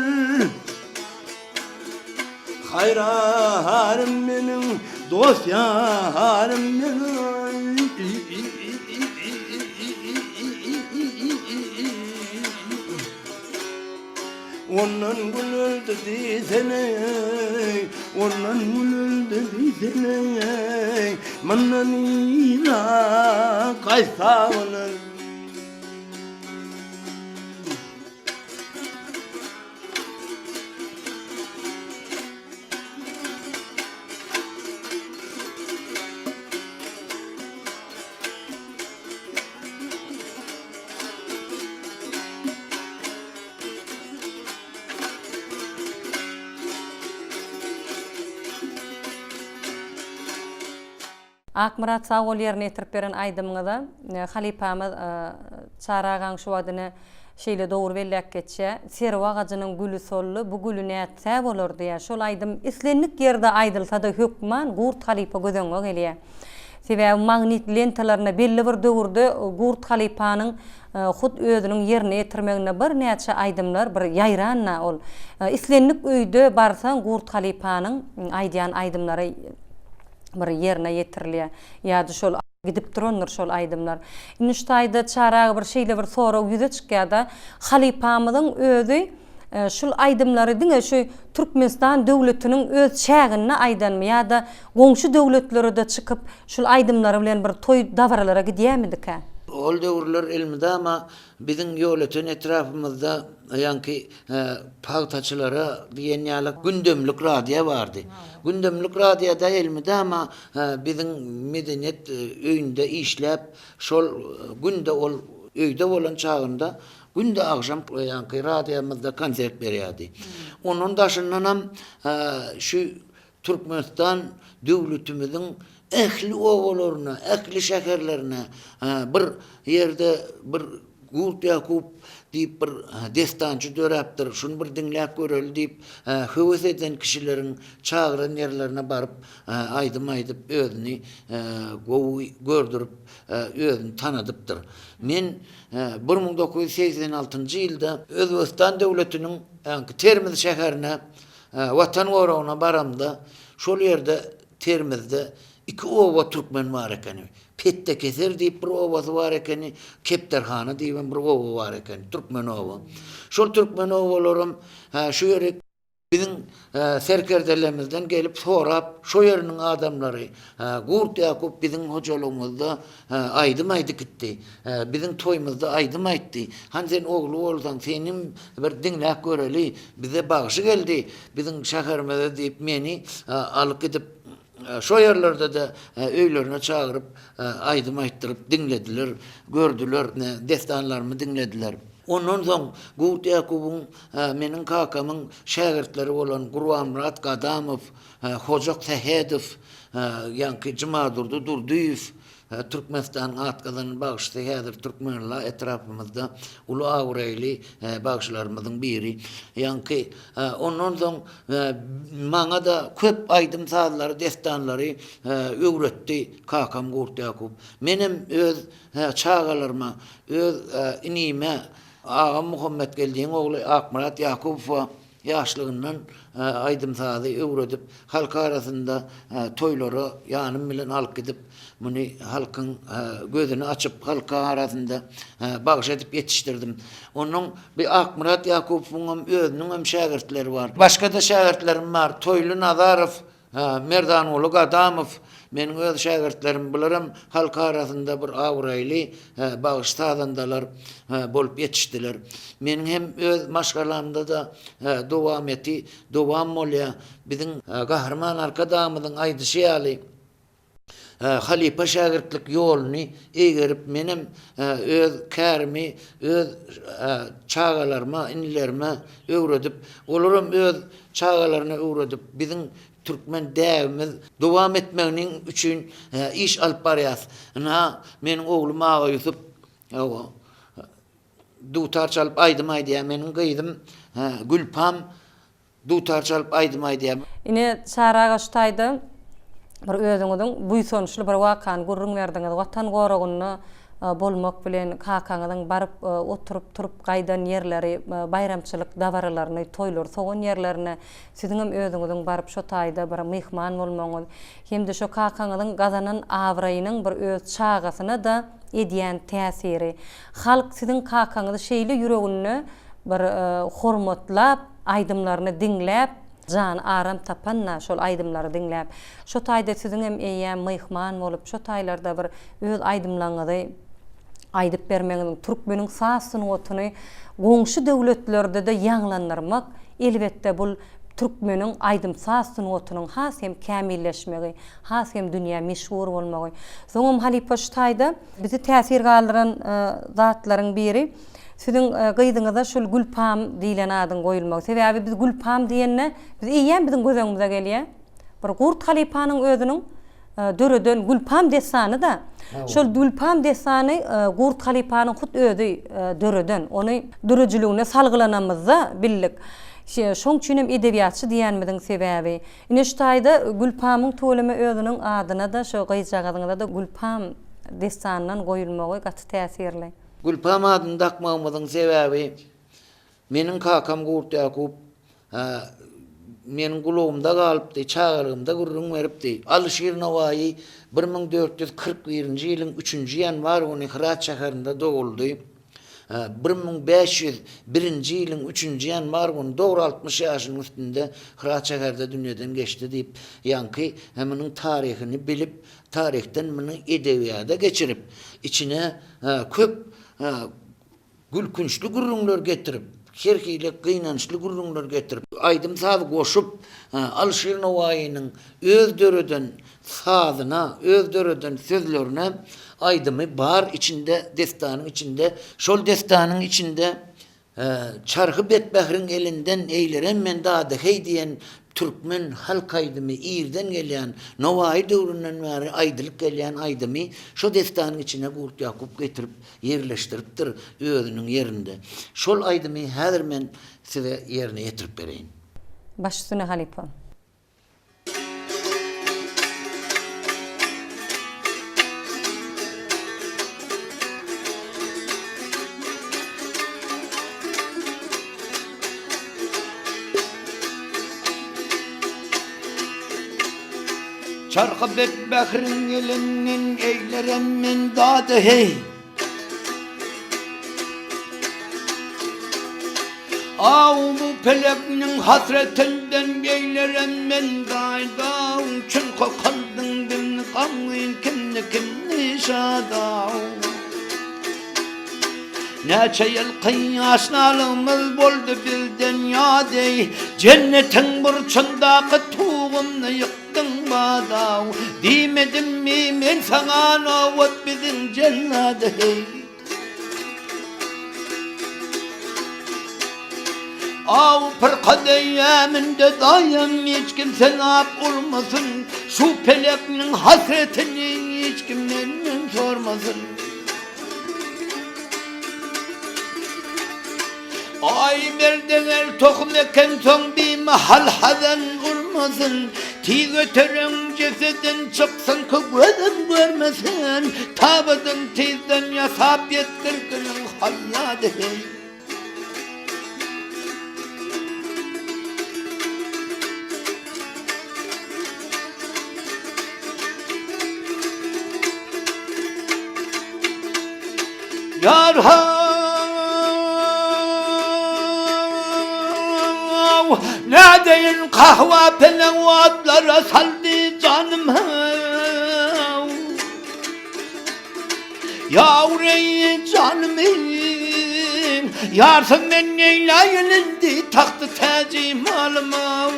Haýranym meniň, dost ýarym meniň. Ondan gül öldi diýsene, ondan gül öldi diýsene, mundan yza gaýtsa bolar. Akmyrat sag bol ýerine ýetirip beren aýdymyňyza. Halypamyz Çary agaň şu wagt ine şeýle dogry belläp geçýär. Serwi agajynyň güli soldy, bu güli nätse bolar diýýär. Şol aýdym islendik ýerde aýdylsa-da hökman Gurt halypa göz öňüňe gelýär. Sebäbi magnit lentalarynda belli bir döwürde Gurt halypanyň hut özüniň ýerine ýetirmeginde birnäçe aýdymlar bir ýaýran-da ol. Islendik öýde barsaň Gurt halypanyň aýdýan aýdymlary bir ýerine ýetirilýär. Ýa-da şol gidip durandyr şol aýdymlar. Indi şu taýda Çary aga bir şeýle bir sorag ýüze çykýar-da, halypamyzyň özi şul aýdymlary diňe şu Türkmenistan döwletiniň öz çäginde aýdanmy ýa-da goňşy döwletlere-de çykyp şul aýdymlary bilen bir toý dabaralara gidýärmidikä? Ol döwürler elmydama biziň Ýolöten etrapymyzda ýaňky pagtaçylara diýen ýaly gündemlik radio bardy. Gündemlik radioda elmydama biziň medeniýet öýünde işläp, şol günde ol öýde bolan çagynda Günde agşam ýaňky radiomyzda konsert berýärdi. Ondan daşyndanam şu Türkmenistan döwletimiziň ähli obalaryna, ähli şäherlerine bir ýerde bir Gurt Ýakup diýip bir dessançy döräpdir, şuny bir diňläp göreli diýip höwes eden kişileriň çagyran ýerlerine baryp aýdym aýdyp özüni gowy gördürip özüni tanadypdyr. Men 1986-njy ýylda Özbegistan döwletiniň Termiz şäherine Watan goragyna baramda, şol ýerde Termizde iki oba türkmen bar ekeni. Petdekeser diýip bir obasy bar ekeni, Kepderhana diýibem bir oba bar ekeni, türkmen oba. Şol türkmen obalaram şu ýere Biziň serkerdelerimizden gelip sorap, şo ýeriniň adamlary, Gurt Ýakup biziň hojalygymyzda aýdym aýdyp gitdi, biziň toýumyzda aýdym aýtdy, hany sen ogly bolsaň, senem bir diňläp göreli, bize bagşy geldi biziň şäherimize diýip, meni alyp gidip, Şo ýerlerde-de öýlerine çagyryp, aýdym aýtdyryp diňlediler, gördüler, dessanlarymy diňlediler. Ondan soň Gurt Ýakubyň, meniň kakamyň şägirtleri bolan Gurbanmyrat Gadamow, Hojak Sähedow, ýaňky Jumadurdy Durdyýew, Türkmenistanyň at gazanan bagşysy häzir Türkmenala etrapymyzda uly abraýly bagşylarymyzyň biri. Ýaňky ondan soň maňa-da köp aýdym-sazlary, dessanlary öwretdi kakam Gurt Ýakup. Menem öz çagalaryma, öz inime, agam Muhammetgeldiň ogly Akmyrat Ýakubowa Ýaşlygyndan aýdym-sazy öwredip, halk arasynda toýlara ýanym bilen alyp gidip, muny halkyň gözüni açyp, halk arasynda bagşy edip ýetişdirdim. Onuň bi Akmyrat Ýakubowyňam özüniňem şägirtleri bar. Başga-da şägirtlerim bar. Toýly Nazarow Merdanguly Gadamow meniň öz şägirtlerim, bularam halk arasynda bir abraýly bagşy-sazandalar bolup ýetişdiler. Meniň hem öz maşgalamda-da dowameti dowam bolýar. Biziň Gahryman Arkadagymyzyň aýdyşy ýaly, Halypa-şägirtlik ýoluny eýgerip, menem öz kärimi öz çagalaryma, inilerime öwredip, olaram öz çagalaryna öwredip, biziň türkmen däbimiz dowam etmeginiň üçin iş alyp barýas. Ynha, meniň oglum Aga Ýusup, hawa, dutar çalyp aýdym aýdýar, meniň gyzym Gülpam Dutar çalyp aýdym aýdýar. Ine, Çary aga şu taýda bir özüňiziň buýsançly bir wakany gürrüň berdiňiz. Watan goragynda bolmak bilen kakaňyzyň baryp oturyp, turup gaýdan ýerleri, baýramçylyk dabaralaryny, toýlary sogan ýerlerine siziňem özüňiziň baryp şo taýda bir myhman bolmagyňyz hem-de şo kakaňyzyň gazanan abraýynyň bir öz çagasyna-da edýän täsiri. Halk siziň kakaňyzy şeýle ýüreginde bir hormatlap, aýdymlaryny diňläp, jany aram tapan-da şol aýdymlary diňläp. Şo taýda siziňem eýýäm myhman bolup, şo taýlarda bir öz aýdymlaryňyzy aýdyp bermegiňiziň, türkmeniň saz sungatyny goňşy döwletlerde-de ýaňlandyrmak, elbetde, bul türkmeniň aýdym-saz sungatynyň has hem kämilleşmegi, has hem dünýä meşhur bolmagy. Soňam halypa şu taýda bizi täsir galdyran zatlaryň biri, Siziň gyzyňyza şul Gülpam diýlen adyň goýulmagy. Sebäbi biz Gülpam diýende, biz eýýäm biziň göz öňümize gelýär. Bir Gurt halypanyň özüniň döreden Gülpam dessany-da. Şol Gülpam dessany Gurt halypanyň hut özi döreden. Ony döredijiligine salgylanamyzda bildik. Şoň üçin hem edebiýatçy diýenimiziň sebäbi. Ine şu taýda Gülpamyň tüweleme özüniň adyna-da, şo gyzjagazyňyza-da Gülpam dessanyndan goýulmagy gaty täsirli. Gülpam adyny dakmagymyzyň sebäbi, meniň kakam Gurt Ýakup meniň gulagymda galypdy, çagalygymda gürrüň beripdi. Alyşir Nowaýy 1441-nji ýylyň üçünji ýanwar güni Hyrat şäherinde doguldy. 1501-nji ýylyň üçünji ýanwar güni dogry 60 ýaşynyň üstünde Hyrat şäherde dünýeden geçdi diýip, ýaňky munuň taryhyny bilip, taryhdan muny edebiýada geçirip, içine köp gülkünçli gürrüňler getirip, her hili gynançly gürrüňler getirip, aýdym-saz goşup, Alyşir Nowaýynyň öz döreden sazyna, öz döreden sözlerine aýdymy bar içinde, dessanyň içinde. Şol dessanyň içinde Çarhy betbähriň elinden eýlerem men dady heý diýen türkmen halk aýdymy irden gelýän, Nowaýy döwründen bäri aýdylyp gelýän aýdymy şo dessanyň içine Gurt Ýakup getirip ýerleşdiripdir özüniň ýerinde. Şol aýdymy häzir men size ýerine ýetirip bereýin. Baş üstüne halypa. Çarhy betbähriň elinden eýlerem men dady heý. Aw bu pelekniň hasretinden eýlerem men daýdaw, Çünki kyldyň bizni gamgyn kimni kimni şadaw. Näçe ýyl kyn ýaşnalygymyz boldy bizden ýat eý, Jennetiň burçundaky tugumny ýykdyň. Badaw, diýmedimmi men saňa nobat biziň jennada heý. Aw pyrka deýýäminde daýam hiç kim senap urmasyn, şu pelekniň hasretini hiç kim menden sormasyn. Aý merdegel tohum ekensoň bimahal hazan urmasyn, Tiz ötereň jesedin çyksyn ki gözüm görmesin, Tabydyn tizden ýasap ýetdirginiň haýýady heý. Ýar haw, nädeýin kahwa peleň otlara saldy janym haw. Ýawreý janym ýarsam men neýläýin indi tagty täji malym haw.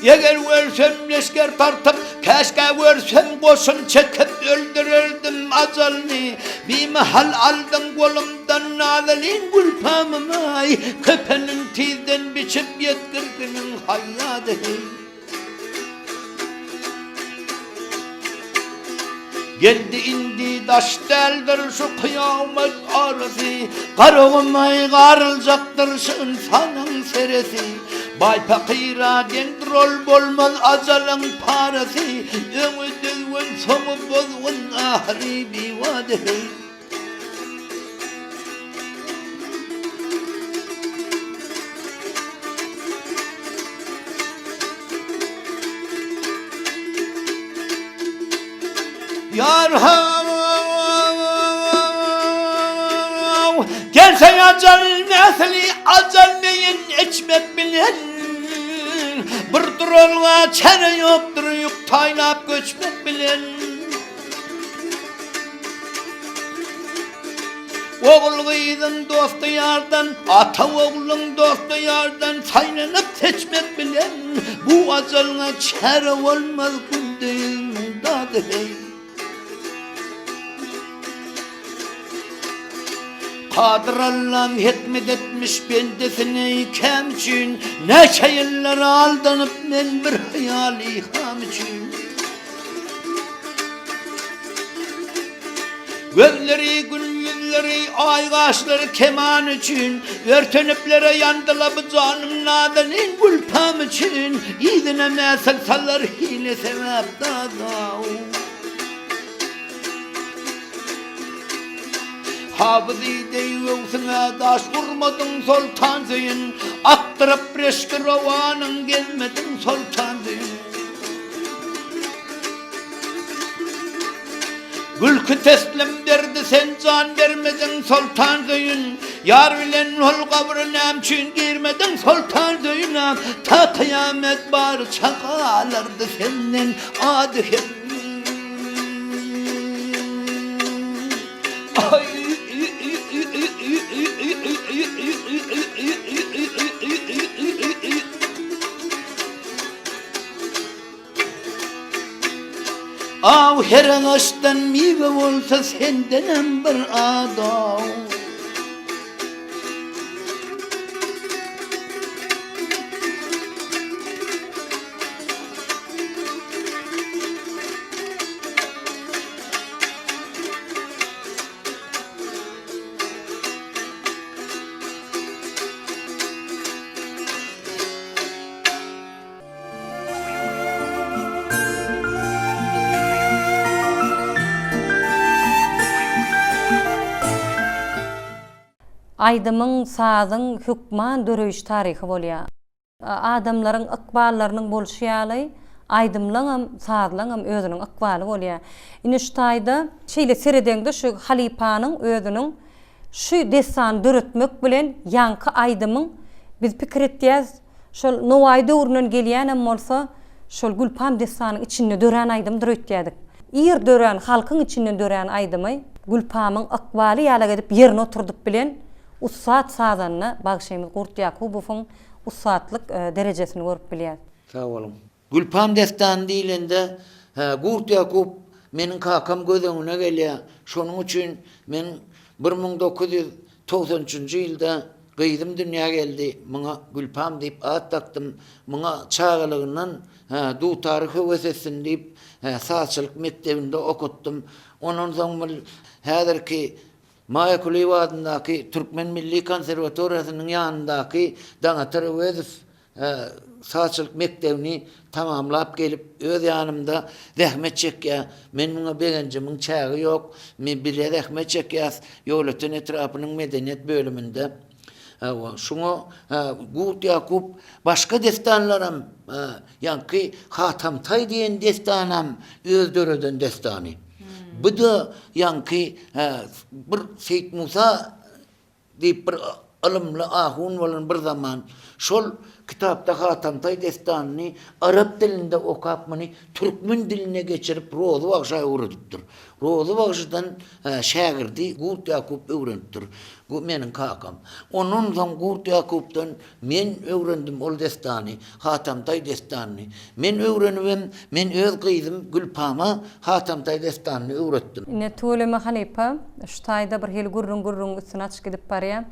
Eger görsem leşger tartyp, Käşgä görsem goşun çekip öldürerdim ajalyny. Bimahal aldyň golumdan nazanin gülpamymy-aý, Kepenin tizden biçip ýetgirginiň haýýady heý. Geldi indi daş däldir şu kyýamat arasy, Garagumay garyljakdyr şu ynsanyň seresi. Baý pakyra deňdir ol bolmaz ajalyň parasy, Öňi düzgün soňy bozgun ahyry biwada heý. Ýar haw Gelse ajal mäsli ajal meýin içmek bilen Bir duralga çäre ýokdur ýük taýlap göçmek bilen Ogul-gyzyň dosty-ýardan, ata ogluň dosty-ýardan saýlanyp seçmek bilen bu ajalyňa çäre bolmaz günde-ýüzüň dady heý. Kadyr Allam hikmet etmiş bendesine ikäm üçin, näçe ýyllar aldanyp men bir hyýaly ham üçin. Gözleri gün ýüzleri aý gaşlary keman üçin Örteniplere ýandyla bu janym nazanin gülpam üçin Yzyna mäsel salar hile sebäp dadaw Habyzy deý göwsüňe daş urmadyň Soltan Söýün Akdyryp reşki rowanyň gezmediň Soltan Söýün. Gülki teslim berdi sen jan bermediň Soltan Söýün Ýar bilen ol gabra näme üçin girmediň Soltan Söýün Ta kyýamet barça galardy senden ady hem Aw her agaçdan miwe bolsa sendenem bir adaw. Aýdymyň, sazyň hökman döreýiş taryhy bolýar. Adamlaryň ykballarynyň bolşy ýaly, aýdymlaňam, sazlaňam özüniň ykbaly bolýar. Ine şu taýda şeýle seredeňde şu halypanyň özüniň şu dessany döretmek bilen ýaňky aýdymyň biz pikir etýäs, Şol Nowaýy döwründen gelýänem bolsa, şol Gülpam dessanyň içinde dörän aýdymdyr öýtýädik. Ir dörän, halkyň içinden dörän aýdymy Gülpamyň ykbaly ýalak edip ýerine oturdyp bilen ussat sazanda bagşymyz Gurt Ýakubowyň ussatlyk derejesini görüp bilýäs. Sag boluň. Gülpam dessany diýlende, Gurt Ýakup meniň kakam göz öňüne gelýär. Şonuň üçin men 1993-nji ýylda Gyzym dünýä geldi, muňa Gülpam diýip at dakdym. Muňa çagalygyndan dutary höwes etsin diýip, sazçylyk mekdebinde okatdym. Ondan soň bil häzirki Maýa Kulyýewa adyndaky Türkmen milli konserwatoriýasynyň ýanyndaky Daňatar Öwezow Sazçylyk mekdebini tamamlap gelip, öz ýanymda zähmet çekýär. Men muňa begenjimiň çägi ýok. Men bile zähmet çekýäs Ýolöten etrapynyň medeniýet bölüminde. Hawa, şuňa Gurt Ýakup başga dessanlaram, ýaňky Hatamtaý diýen dessanam öz döreden dessany. Bu-da ýaňky bir Seýit Musa Diýip bir Ylymly ahun bolan bir zaman şol kitapda Hatamtaý dessanyny arap dilinde okap muny türkmen diline geçirip Rozy bagşa öwredipdir. Rozy bagşydan şägirdi Gurt Ýakup öwrenipdir. Bu meniň kakam. Ondan soň Gurt Ýakupdan men öwrendim ol dessany, Hatamtaý dessanyny. Men öwrenibem men öz gyzym Gülpama Hatamtaý dessanyny öwretdim. Ine, tüweleme halypa, şu taýda bir hili gürrüň gürrüňiň üstüni açyp gidip barýa.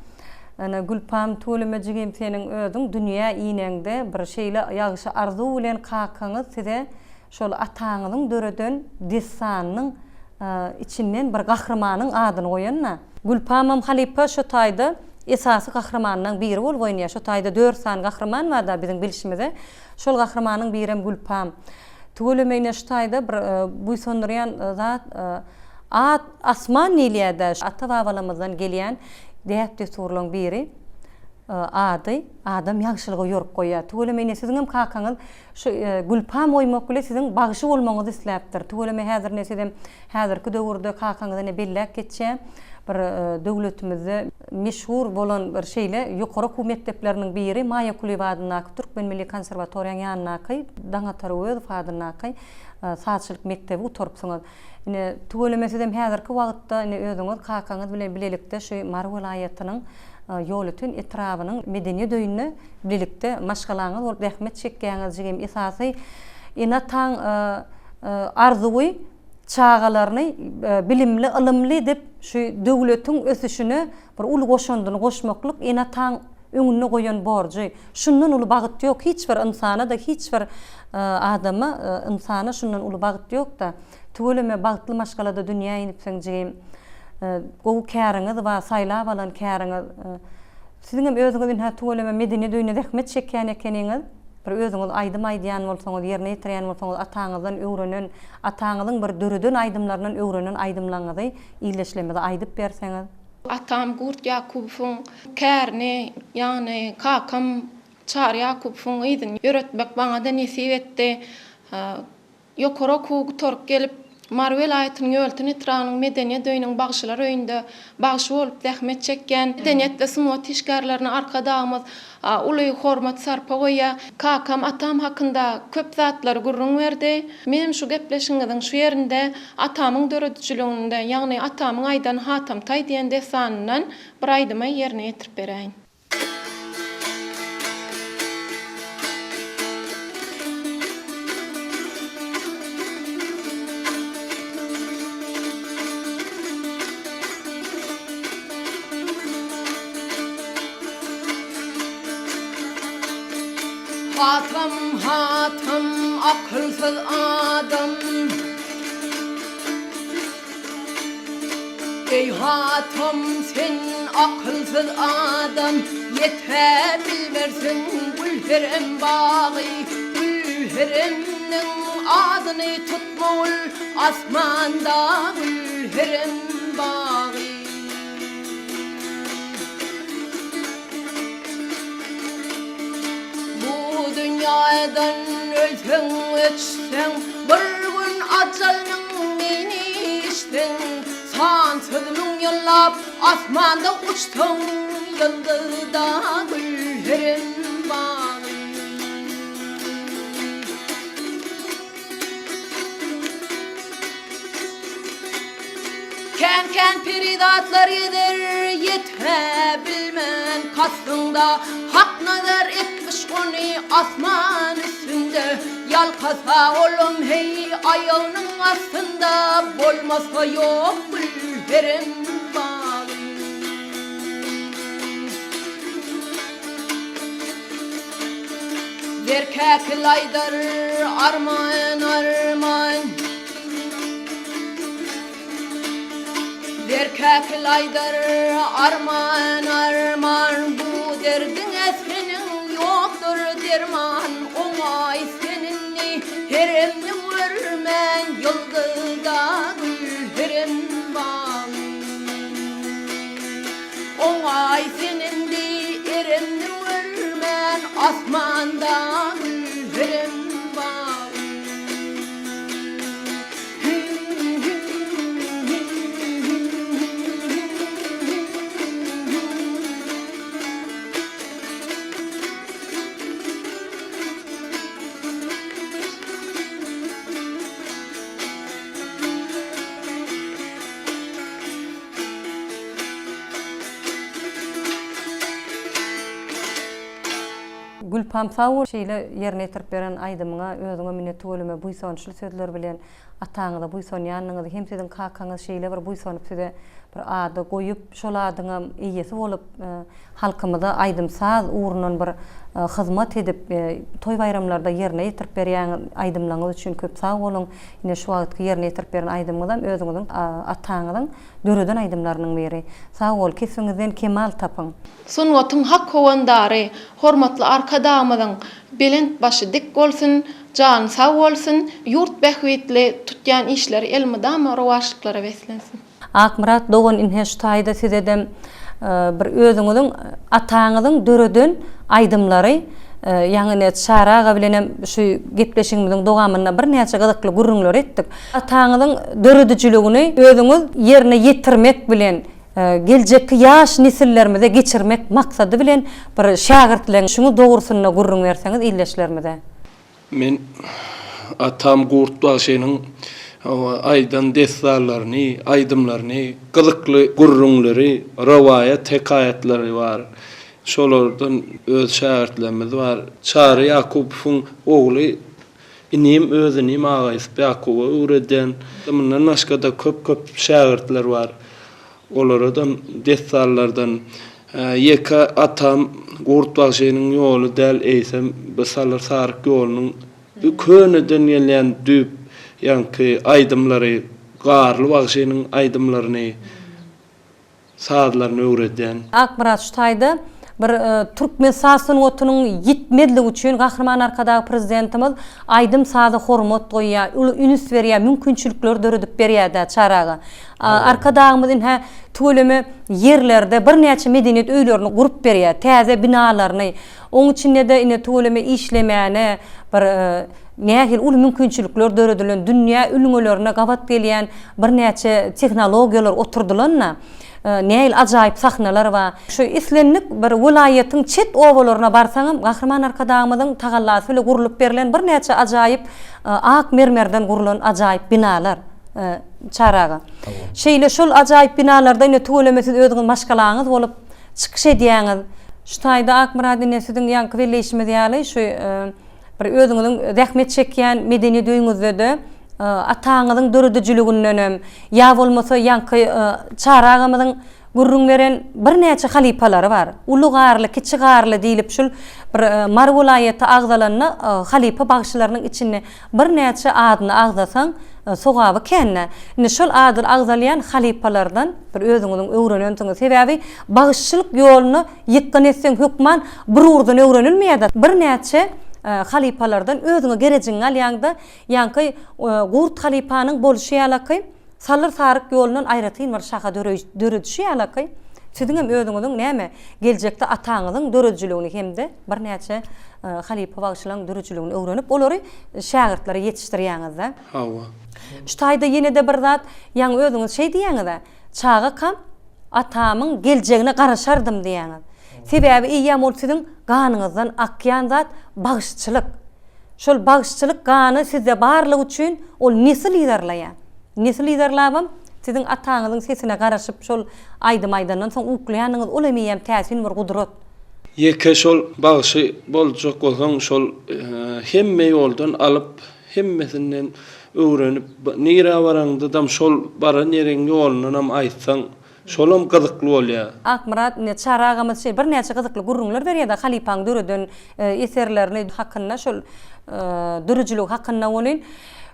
Ine, Gülpam, tüweleme jigim seniň özüň dünýä ineňde bir şeýle ýagşy arzuw bilen kakaňyz size şol ataňyzyň döreden dessanynyň içinden bir gahrymanyň adyny goýan-da. Gülpamam halypa şo taýda esasy gahrymanlaň biri bolup oýnaýar. Şo taýda dört sany gahryman bar-da biziň bilşimize. Şol gahrymanyň birem Gülpam. Tüweleme ine şu taýda bir buýsandyrýan zat at asman diýilýär-dä. Ata-babalarymyzdan gelýän däp-dessurlaryň biri ady adam ýagşylyga ýorup goýýar. Tüweleme ine siziňem kakaňyz şu Gülpam goýmak bile siziň bagşy bolmagyňyzy isläpdir. Tüweleme häzir ine sizem häzirki döwürde kakaňyz ine belläp geçýär. Bir döwletimizde meşhur bolan bir şeýle ýokary okuw mekdepleriniň biri Maýa Kulyýewa adyndaky Türkmen milli konserwatoriýanyň ýanyndaky Daňatar Öwezow adyndaky sazçylyk mekdebi gutarypsyňyz. Ine, tüweleme sizem häzirki wagtda ine özüňiz kakaňyz bilen bilelikde şu Mary welaýatynyň Ýolöten etrabynyň Medeniýet öýünde bilelikde maşgalaňyz bolup zähmet çekýäňiz jigim. Esasy ene-ataň arzuwy çagalaryny bilimli, ylymly edip şu döwletiň ösüşine bir uly goşandyny goşmaklyk ene-ataň öňünde goýan borjy. Şundan uly bagt ýok hiç bir ynsana-da hiç bir adama ynsana şundan uly bagt ýok-da. Tüweleme bagtly maşgalada dünýä inipsiň jigim. Gowy käriňiz bar saýlap alan käriňiz. Siziňem özüňiz ynha tüweleme medeniýet öýünde zähmet çekýän ekeniňiz. Bir özüňiz aýdym aýdýan bolsaňyz, ýerine ýetirýän bolsaňyz ataňyzdan öwrenen, ataňyzyň bir döreden aýdymlaryndan öwrenen aýdymlaryňyzy ildeşlerimize aýdyp berseňiz. Atam Gurt Ýakubowyň kärini, ýagny kakam Çary Ýakubowyň yzyny ýöretmek maňa-da nesip etdi. Ýokary okuwy gutaryp gelip, Mary welaýatynyň Ýolöten etrabynyň Medeniýet öýüniň bagşylar öýünde bagşy bolup zähmet çekýän. Medeniýet we sungat işgärlerine Arkadagymyz uly hormat-sarpa goýýar. Kakam atam hakynda köp zatlary gürrüň berdi. Menem şu gepleşigiňiziň şu ýerinde atamyň döredijiliginde, ýagny atamyň aýdan Hatamtaý diýen dessanyndan bir aýdymy ýerine ýetirip beräýin. Hatam hatam akylsyz adam. Eý hatam sen akylsyz adam Ýete bilmersiň Gülherem bagy Gülheremniň adyny tutmagul Asmanda Gülherem bagy. Bu dünýadan ölseň öçseň Bir gün ajalnyň meýini içseň Sansyz müňýyllap asmanda uçsaň Ýyldyzda gülherem bagy. Kän-kän perizatlar gezer, ýete bilmän kasdyňda, Hak nazar etmiş ony asman üstünde, Ýalkasa olam heý aýagynyň astynda, Bolmasa ýok gül herem bagy. Zerkäkil aýdar arman arman. Zerkäkil aýdar arman arman bu derdiňe seniň ýokdur derman oňaý sen indi heremni görmän ýyldyzda gül herem bagy Oňaý sen indi eremni görmän asmanda gül herem bagy. Gülpam sag bol şeýle ýerine ýetirip beren aýdymyňa özüňe mine tüweleme buýsançly sözler bilen ataňyza buýsanýandygyňyzy hem siziň kakaňyz şeýle bir buýsanyp size bir ady goýup şol adyňam eýesi bolup halkymyza aýdym saz ugrundan bir hyzmat edip toý baýramlarda ýerine ýetirip berýäňiz aýdymlaňyz üçin köp sag boluň ine şu wagtky ýerine ýetirip beren aýdymyňyzam özüňiziň ataňyzyň döreden aýdymlarynyň biri. Sag bol, kesbiňizden kemal tapyň. Sungatyň hak howandary hormatly Arkadagymyzyň belent başy dik bolsun, jany sag bolsun, ýurt bähbitli tutýan işleri elmydama rowaçlyklara beslensin. Akmyrat dogan inhe şu taýda sizedem bir özüňiziň ataňyzyň döreden aýdymlary ýaňy ine Çary aga bilenem şu gepleşigimiziň dowamynda birnäçe gyzykly gürrüňleri etdik. Ataňyzyň döredijiligini özüňiz ýerine ýetirmek bilen, geljekki ýaş nesillerimize geçirmek maksady bilen bir şägirtleň şuňy dogrusynda gürrüň berseňiz ildeşlerimize. Men atam Gurt bagşynyň aýdan dessanlaryny, aýdymlaryny, gyzykly gürrüňleri, rowaýat hekaýatlary bar. Şolardan öz şägirtlerimiz bar. Çary Ýakubowyň ogly Inim öz inim Agaýusup Ýakuba öwredýän. Mundan başga-da köp-köp şägirtler bar. Olaradam dessanlardan ýeke atam Gurt bagşynyň ýoly däl, eýsem bu Salyr Saryk ýolunyň köneden gelýän düýp ýaňky aýdymlary, Garly bagşynyň aýdymlaryny, sazlaryny öwredýän. Akmyrat şu taýda bir türkmen saz sungatynyň ýitmezligi üçin Gahryman Arkadag Prezidentimiz aýdym-saza hormat goýýar, uly ünüs berýär, mümkinçilikleri döredip berýär-dä Çary aga. Arkadagymyz ine tüweleme ýerlerde birnäçe medeniýet öýlerini gurup berýär, täze binalaryny. Oň içinde-de ine tüweleme işlemäne bir nähili uly mümkinçilikler döredilen, dünýä ülňülerine gabat gelýän birnäçe tehnologiýalar oturdylan-da, nähili ajaýyp sahnalar bar. Şu islendik bir welaýatyň çet obalaryna barsaňam, Gahryman Arkadagymyzyň tagallasy bile gurlup berlen birnäçe ajaýyp ak mermerden gurlan ajaýyp binalar, Çary aga. Şeýle şol ajaýyp binalarda ine tüweleme siz özüňiz maşgalaňyz bolup çykyş edýäňiz. Şu taýda Akmyrat ine siziň ýaňky belleýşimiz ýaly şu bir özüňiziň zähmet çekýän medeniýet öýüňizde-de ataňyzyň döredijiligindenem ýa bolmasa ýaňky Çary agamyzyň gürrüň beren birnäçe halypalary bar. Uly Garly, Kiçi Garly diýlip şul bir Mary welaýaty agzalanda halypa bagşylarynyň içinde birnäçe adyny agzasaň sogaby kän-dä. Indi şol ady agzalýan halypalardan bir özüňiziň öwrenensiňiz. Sebäbi bagşyçylyk ýoluna ýykgyn etseň hökman bir ugurdan öwrenilmeýär-de, birnäçe halypalardan özüňe gerejiňi alýaň-da, ýaňky Gurt halypanyň bolşy ýalaky, Salyr Saryk ýolundan aýratyn bir şaha döredişi ýalaky, siziňem özüňiziň näme, geljekde ataňyzyň döredijiligini hem-de birnäçe halypa bagşylaryň döredijiligini öwrenip, olary şägirtlere ýetişdirýäňiz-dä. Hawa. Şu taýda ýene-de bir zat, ýaňy özüňiz şeý diýýäňiz-ä, çagakam atamyň geljegine garaşardym diýýäňiz. Sebäbi eýýäm ol siziň ganyňyzdan akýan zat bagşyçylyk. Şol bagşyçylyk gany sizde barlygy üçin ol nesil yzarlaýar. Nesil yzarlabam siziň ataňyzyň sesine garaşyp şol aýdym aýdandan soň uklaýanyňyz ol hem eýýäm täsin bir gudrat. Ýeke şol bagşy boljak bolsaň şol hemme ýoldan alyp hemmesinden öwrenip nirä baraňdadam şol baran ýeriň ýolundanam aýtsaň Şolam gyzykly bolýar. Akmyrat ine Çary agamyz şeý birnäçe gyzykly gürrüňler berýärdi halypaň döreden eserlerini hakynda şol dörüjiligi hakynda welin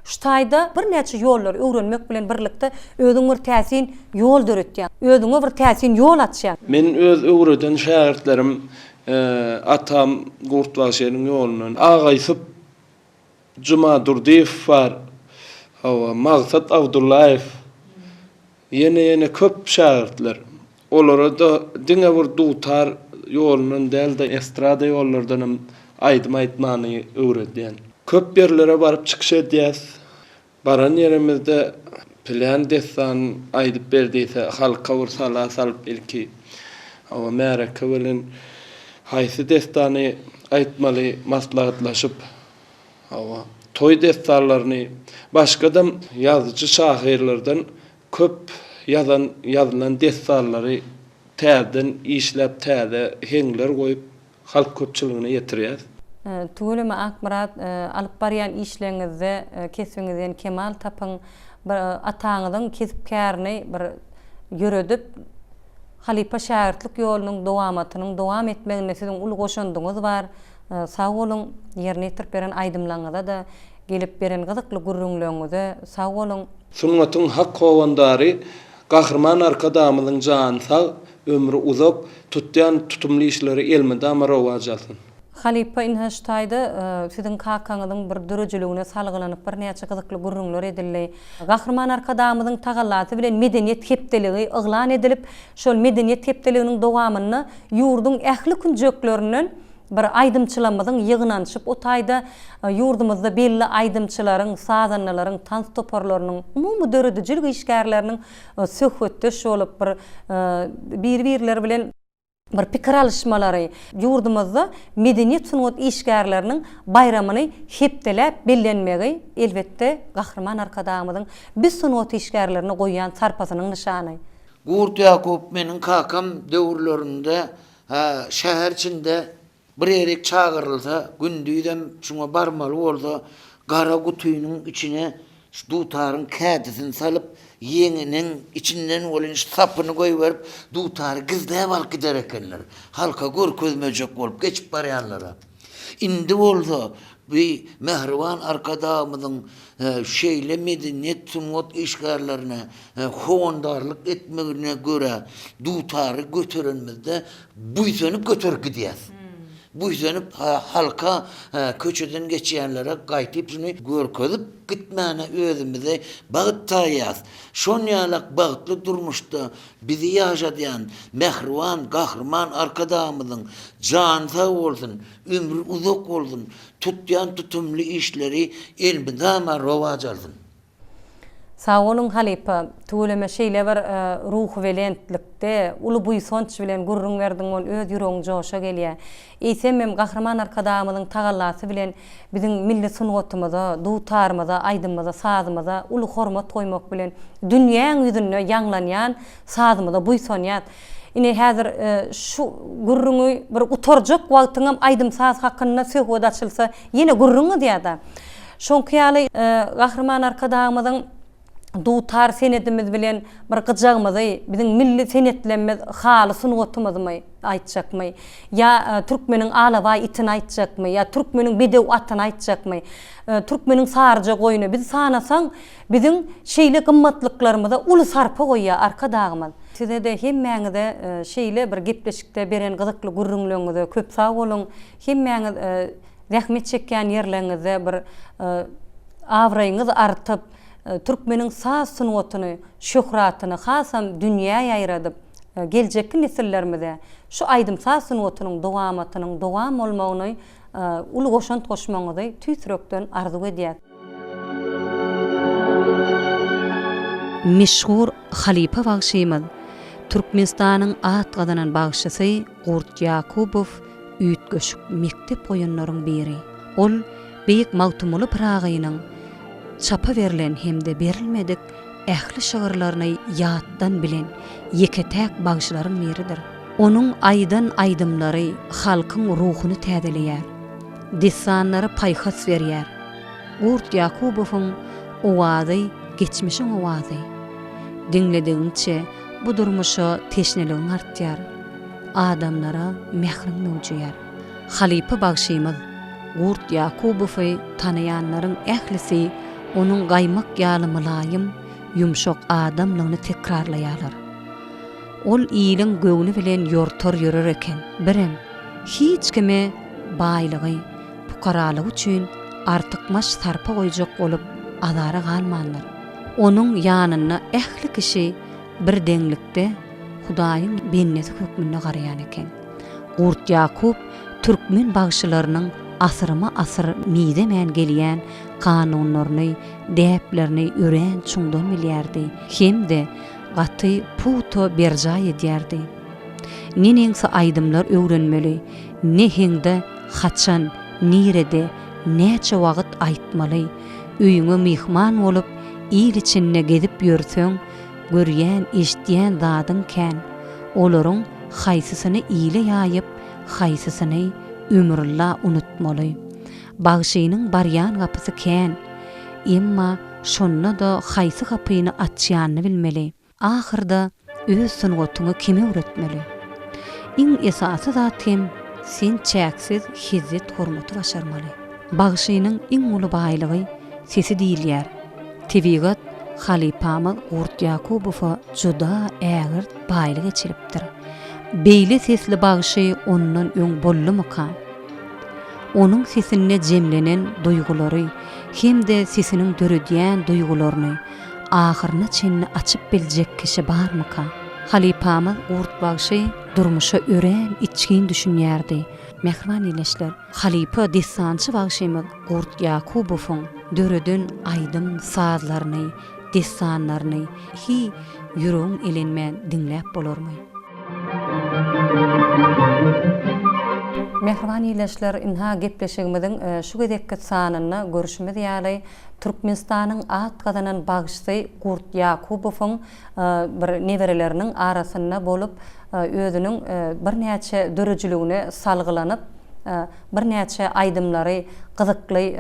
şu taýda birnäçe ýollary öwrenmek bilen birlikde özüň bir täsin ýol döretýäň. Özüňe bir täsin ýol açýaň. Men öz öwreden şägirtlerim atam Gurt bagşynyň ýolundan Agaýusup Jumadurdyýew bar, hawa, Magsat Abdullaýew, ýene-ýene köp şägirtler. Olara-da diňe bir dutar ýolundan däl-de, estrada ýollardanam aýdym aýtmany öwredýän. Köp ýerlere baryp çykyş edýäs. Baran ýerimizde pylän dessany aýdyp ber diýse, halka bir sala salyp ilki, hawa, märeke bilen haýsy dessany aýtmaly maslahatlaşyp, hawa, toý dessanlaryny, başgadam ýazyjy-şahyrlardan köp ýazan, ýazylan dessanlary täzeden işläp, täze heňler goýup. Halk köpçüligine ýetirýäs. Tüweleme Akmyrat alyp barýan işleňizde kesbiňizden kemal tapyň bir ataňyzyň kesip kärini bir ýöredip halypa şägirtlik ýolunyň dowamatynyň dowam etmeginde siziň uly goşandyňyz bar sag boluň ýerine ýetirip beren aýdymlaňyzada gelip beren gyzykly gürrüňleňize sag boluň. Sungatyň hak howandary Gahryman Arkadagymyzyň jany sag, ömri uzak, tutýan tutumly işleri elmydama rowaç alsyn. Halypa ynha şu taýda siziň kakaňyzyň bir döredijiligine salgylanyp birnäçe gyzykly gürrüňler edildi. Gahryman Arkadagymyzyň tagallasy bilen Medeniýet hepdeligi yglan edilip, şol Medeniýet hepdeliginiň dowamynda ýurduň ähli künjeklerinden bir aýdymçylamyzyň ýygnanyşyp o taýda ýurdumyzda belli aýdymçylaryň, sazandalaryň, tans toparlarynyň, umumy döredijilik işgärleriniň söhbetdeş bolup bir biri-birleri bilen bir pikir alyşmalary, ýurdumyzda medeniýet-sungat işgärleriniň baýramyny hepdeläp bellenmegi, elbetde, Gahryman Arkadagymyzyň biz sungat işgärlerine goýýan sarpasynyň nyşany. Gurt Ýakup meniň kakam döwürlerinde şäher içinde Bir ýerik çagyrylsa, gündizem şuňa barmaly bolsa, gara gutynyň içine şu dutaryň kädisini salyp, ýeňiniň içinden welin şu sapyny goýberip, dutary gizläp alyp gider ekenler. Halka görkezmejek bolup geçip barýanlara. Indi bolsa bu mähriban Arkadagymyzyň şeýle medeniýet, sungat işgärlerine howandarlyk etmegine görä, dutary göterenimizde buýsanyp göterip gidýäs. Buýsanyp halka, köçeden geçýänlere gaýtyp şuny görkezip gitmäne özümize bagt saýýas. Şon ýalak bagtly durmuşda bizi ýaşadýan mähriban Gahryman Arkadagymyzyň jany sag bolsun, ömri uzak bolsun, tutýan tutumly işleri elmydama rowaç alsyn. Sag boluň halypa, tüweleme şeýle bir ruhubelentlikde, uly buýsanç bilen gürrüň berdiň ol öz ýüregiň joşa gelýär. Eýsemem Gahryman Arkadagymyzyň tagallasy bilen biziň milli sungatymyza, dutarymyza, aýdymyza, sazymyza uly hormat goýmak bilen dünýäň ýüzünde ýaňlanýan sazymyza buýsanýas. Ine häzir şu gürrüňi bir gutarjak wagtyňam aýdym-saz hakynda söhbet açylsa ýene gürrüň gyzýar-da. Şoňky ýaly Gahryman Arkadagymyzyň dutar senedimiz bilen bir gyjagymyzy, biziň milli senetlemmiz haly sungatymyzmy aýtjakmy, ýa türkmeniň alabaý itini aýtjakmy, ýa türkmeniň bedew atyny aýtjakmy, türkmeniň saryja goýny, biz sanasaň Biziň şeýle gymmatlyklarymyza uly sarpa goýýar Arkadagymyz. Size-de hemmäňize şeýle bir gepleşikde beren gyzykly gürrüňleriňize köp sag boluň. Hemmäňiz zähmet çekýän ýerleriňizde bir abraýyňyz artyp, türkmeniň saz sungatyny, şöhratyny hasam dünýä ýaýradyp, geljekki nesillerimize şu aýdym-saz sungatynyň dowamatynyň dowam bolmagyny uly goşant goşmagyňyzy tüýs ýürekden arzuw edýäs. Meşhur halypa bagşymyz, Türkmenistanyň at gazanan bagşysy Gurt Ýakubow üýtgeşik mekdep goýanlaryň biri. Ol beýik Magtymguly Pyragynyň çapa berlen hem-de berilmedik ähli şygyrlaryny ýatdan bilen ýeke-täk bagşylaryň biridir. Onuň aýdan aýdymlary halkyň ruhuny täzeleýär, dessanlary paýhas berýär. Gurt Ýakubowyň owazy geçmişiň owazy. Diňledigiňçe bu durmuşa teşneligiň artýar. Adamlara mähriň möwjeýär. Halypa bagşymyz Gurt Ýakubowy tanaýanlaryň ählisi onuň gaýmak ýaly mylaýym, ýumşak adamlygyny tekrarlaýarlar. Ol iliň göwni bilen ýortar ýörer eken. Birem, hiç kime baýlygy, pukaralygy üçin artykmaç sarpa goýjak bolup azara galmandyr. Onuň ýanynda ähli kişi bir deňlikde Hudaýyň bendesi hökmünde garaýan eken. Gurt Ýakup türkmen bagşylarynyň asyrma-asyr mizemän gelýän kanunlaryny, däplerini örän çuňdan bilýärdi hem-de gaty pugta berjaý edýärdi. Neneňsi aýdymlar öwrenmeli, ne heňde, haçan, nirede, näçe wagt aýtmaly, öýüňe myhman bolup, il içinde gezip ýörseň, görýän, eşidýän zadyň kän. Olaryň haýsysyny ile ýaýyp, Haýsysyny ömürylla unutmaly? Bagşynyň barýan gapysy kän. Emma şonda-da haýsy gapyny açýanyny bilmeli. Ahyrda öz sungatyňy kime öwretmeli? Iň esasy zat hem sen çäksiz hezzet-hormaty başarmaly. Bagşynyň iň uly baýlygy sesi diýilýär. Tebigat halypamyz Gurt Ýakubowa juda ägirt baýlyk eçilipdir. Beýle sesli bagşy ondan öň boldumyka? Onuň sesinde jemlenen duýgulary hem-de sesiniň döredýän duýgularyny ahyryna çenli açyp biljek kişi barmyka? Halypamyz Gurt bagşy durmuşa örän içgin düşünýärdi. Mähriban ildeşler, halypa dessançy bagşymyz Gurt Ýakubowyň döreden aýdym-sazlaryny, dessanlaryny hiý ýüregiň elenmän diňläp bolarmy? Mähriban ildeşler, ynha gepleşigimiziň şu gezekki sanynda görşümiz ýaly, Türkmenistanyň at gazanan bagşysy Gurt Ýakubowyň bir nebereleriniň arasynda bolup, özüniň birnäçe döredijiligine salgylanyp, birnäçe aýdymlary, gyzykly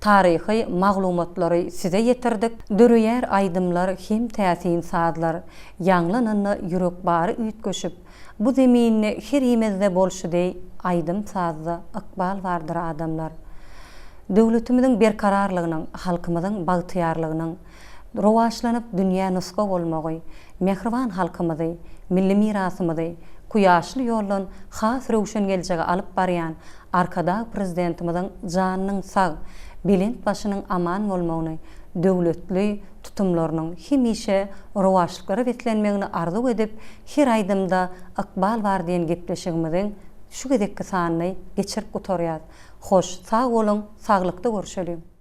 taryhy maglumatlary size ýetirdik. Döreýär aýdymlar hem täsin sazlar, Ýaňlananda ýürek bary üýtgeşip. Bu zeminde herimizde bolşy deý aýdym-sazda ykbal bardyr adamlar. Döwletimiziň berkararlygynyň, halkymyzyň bagtyýarlygynyň rowaçlanyp dünýä nusga bolmagy, mähriban halkymyzy, milli mirasymyzy kuýaşly ýoldan has röwşen geljege alyp barýan Arkadag Prezidentimiziň janynyň sag, belent başynyň aman bolmagyny, döwletli tutumlarynyň hemişe rowaçlyklara beslenmegini arzuw edip, Her aýdymda ykbal bar diýen gepleşigimiziň şu gezekki sanyny geçirip gutarýas. Hoş, sag boluň, saglykda görşeliň!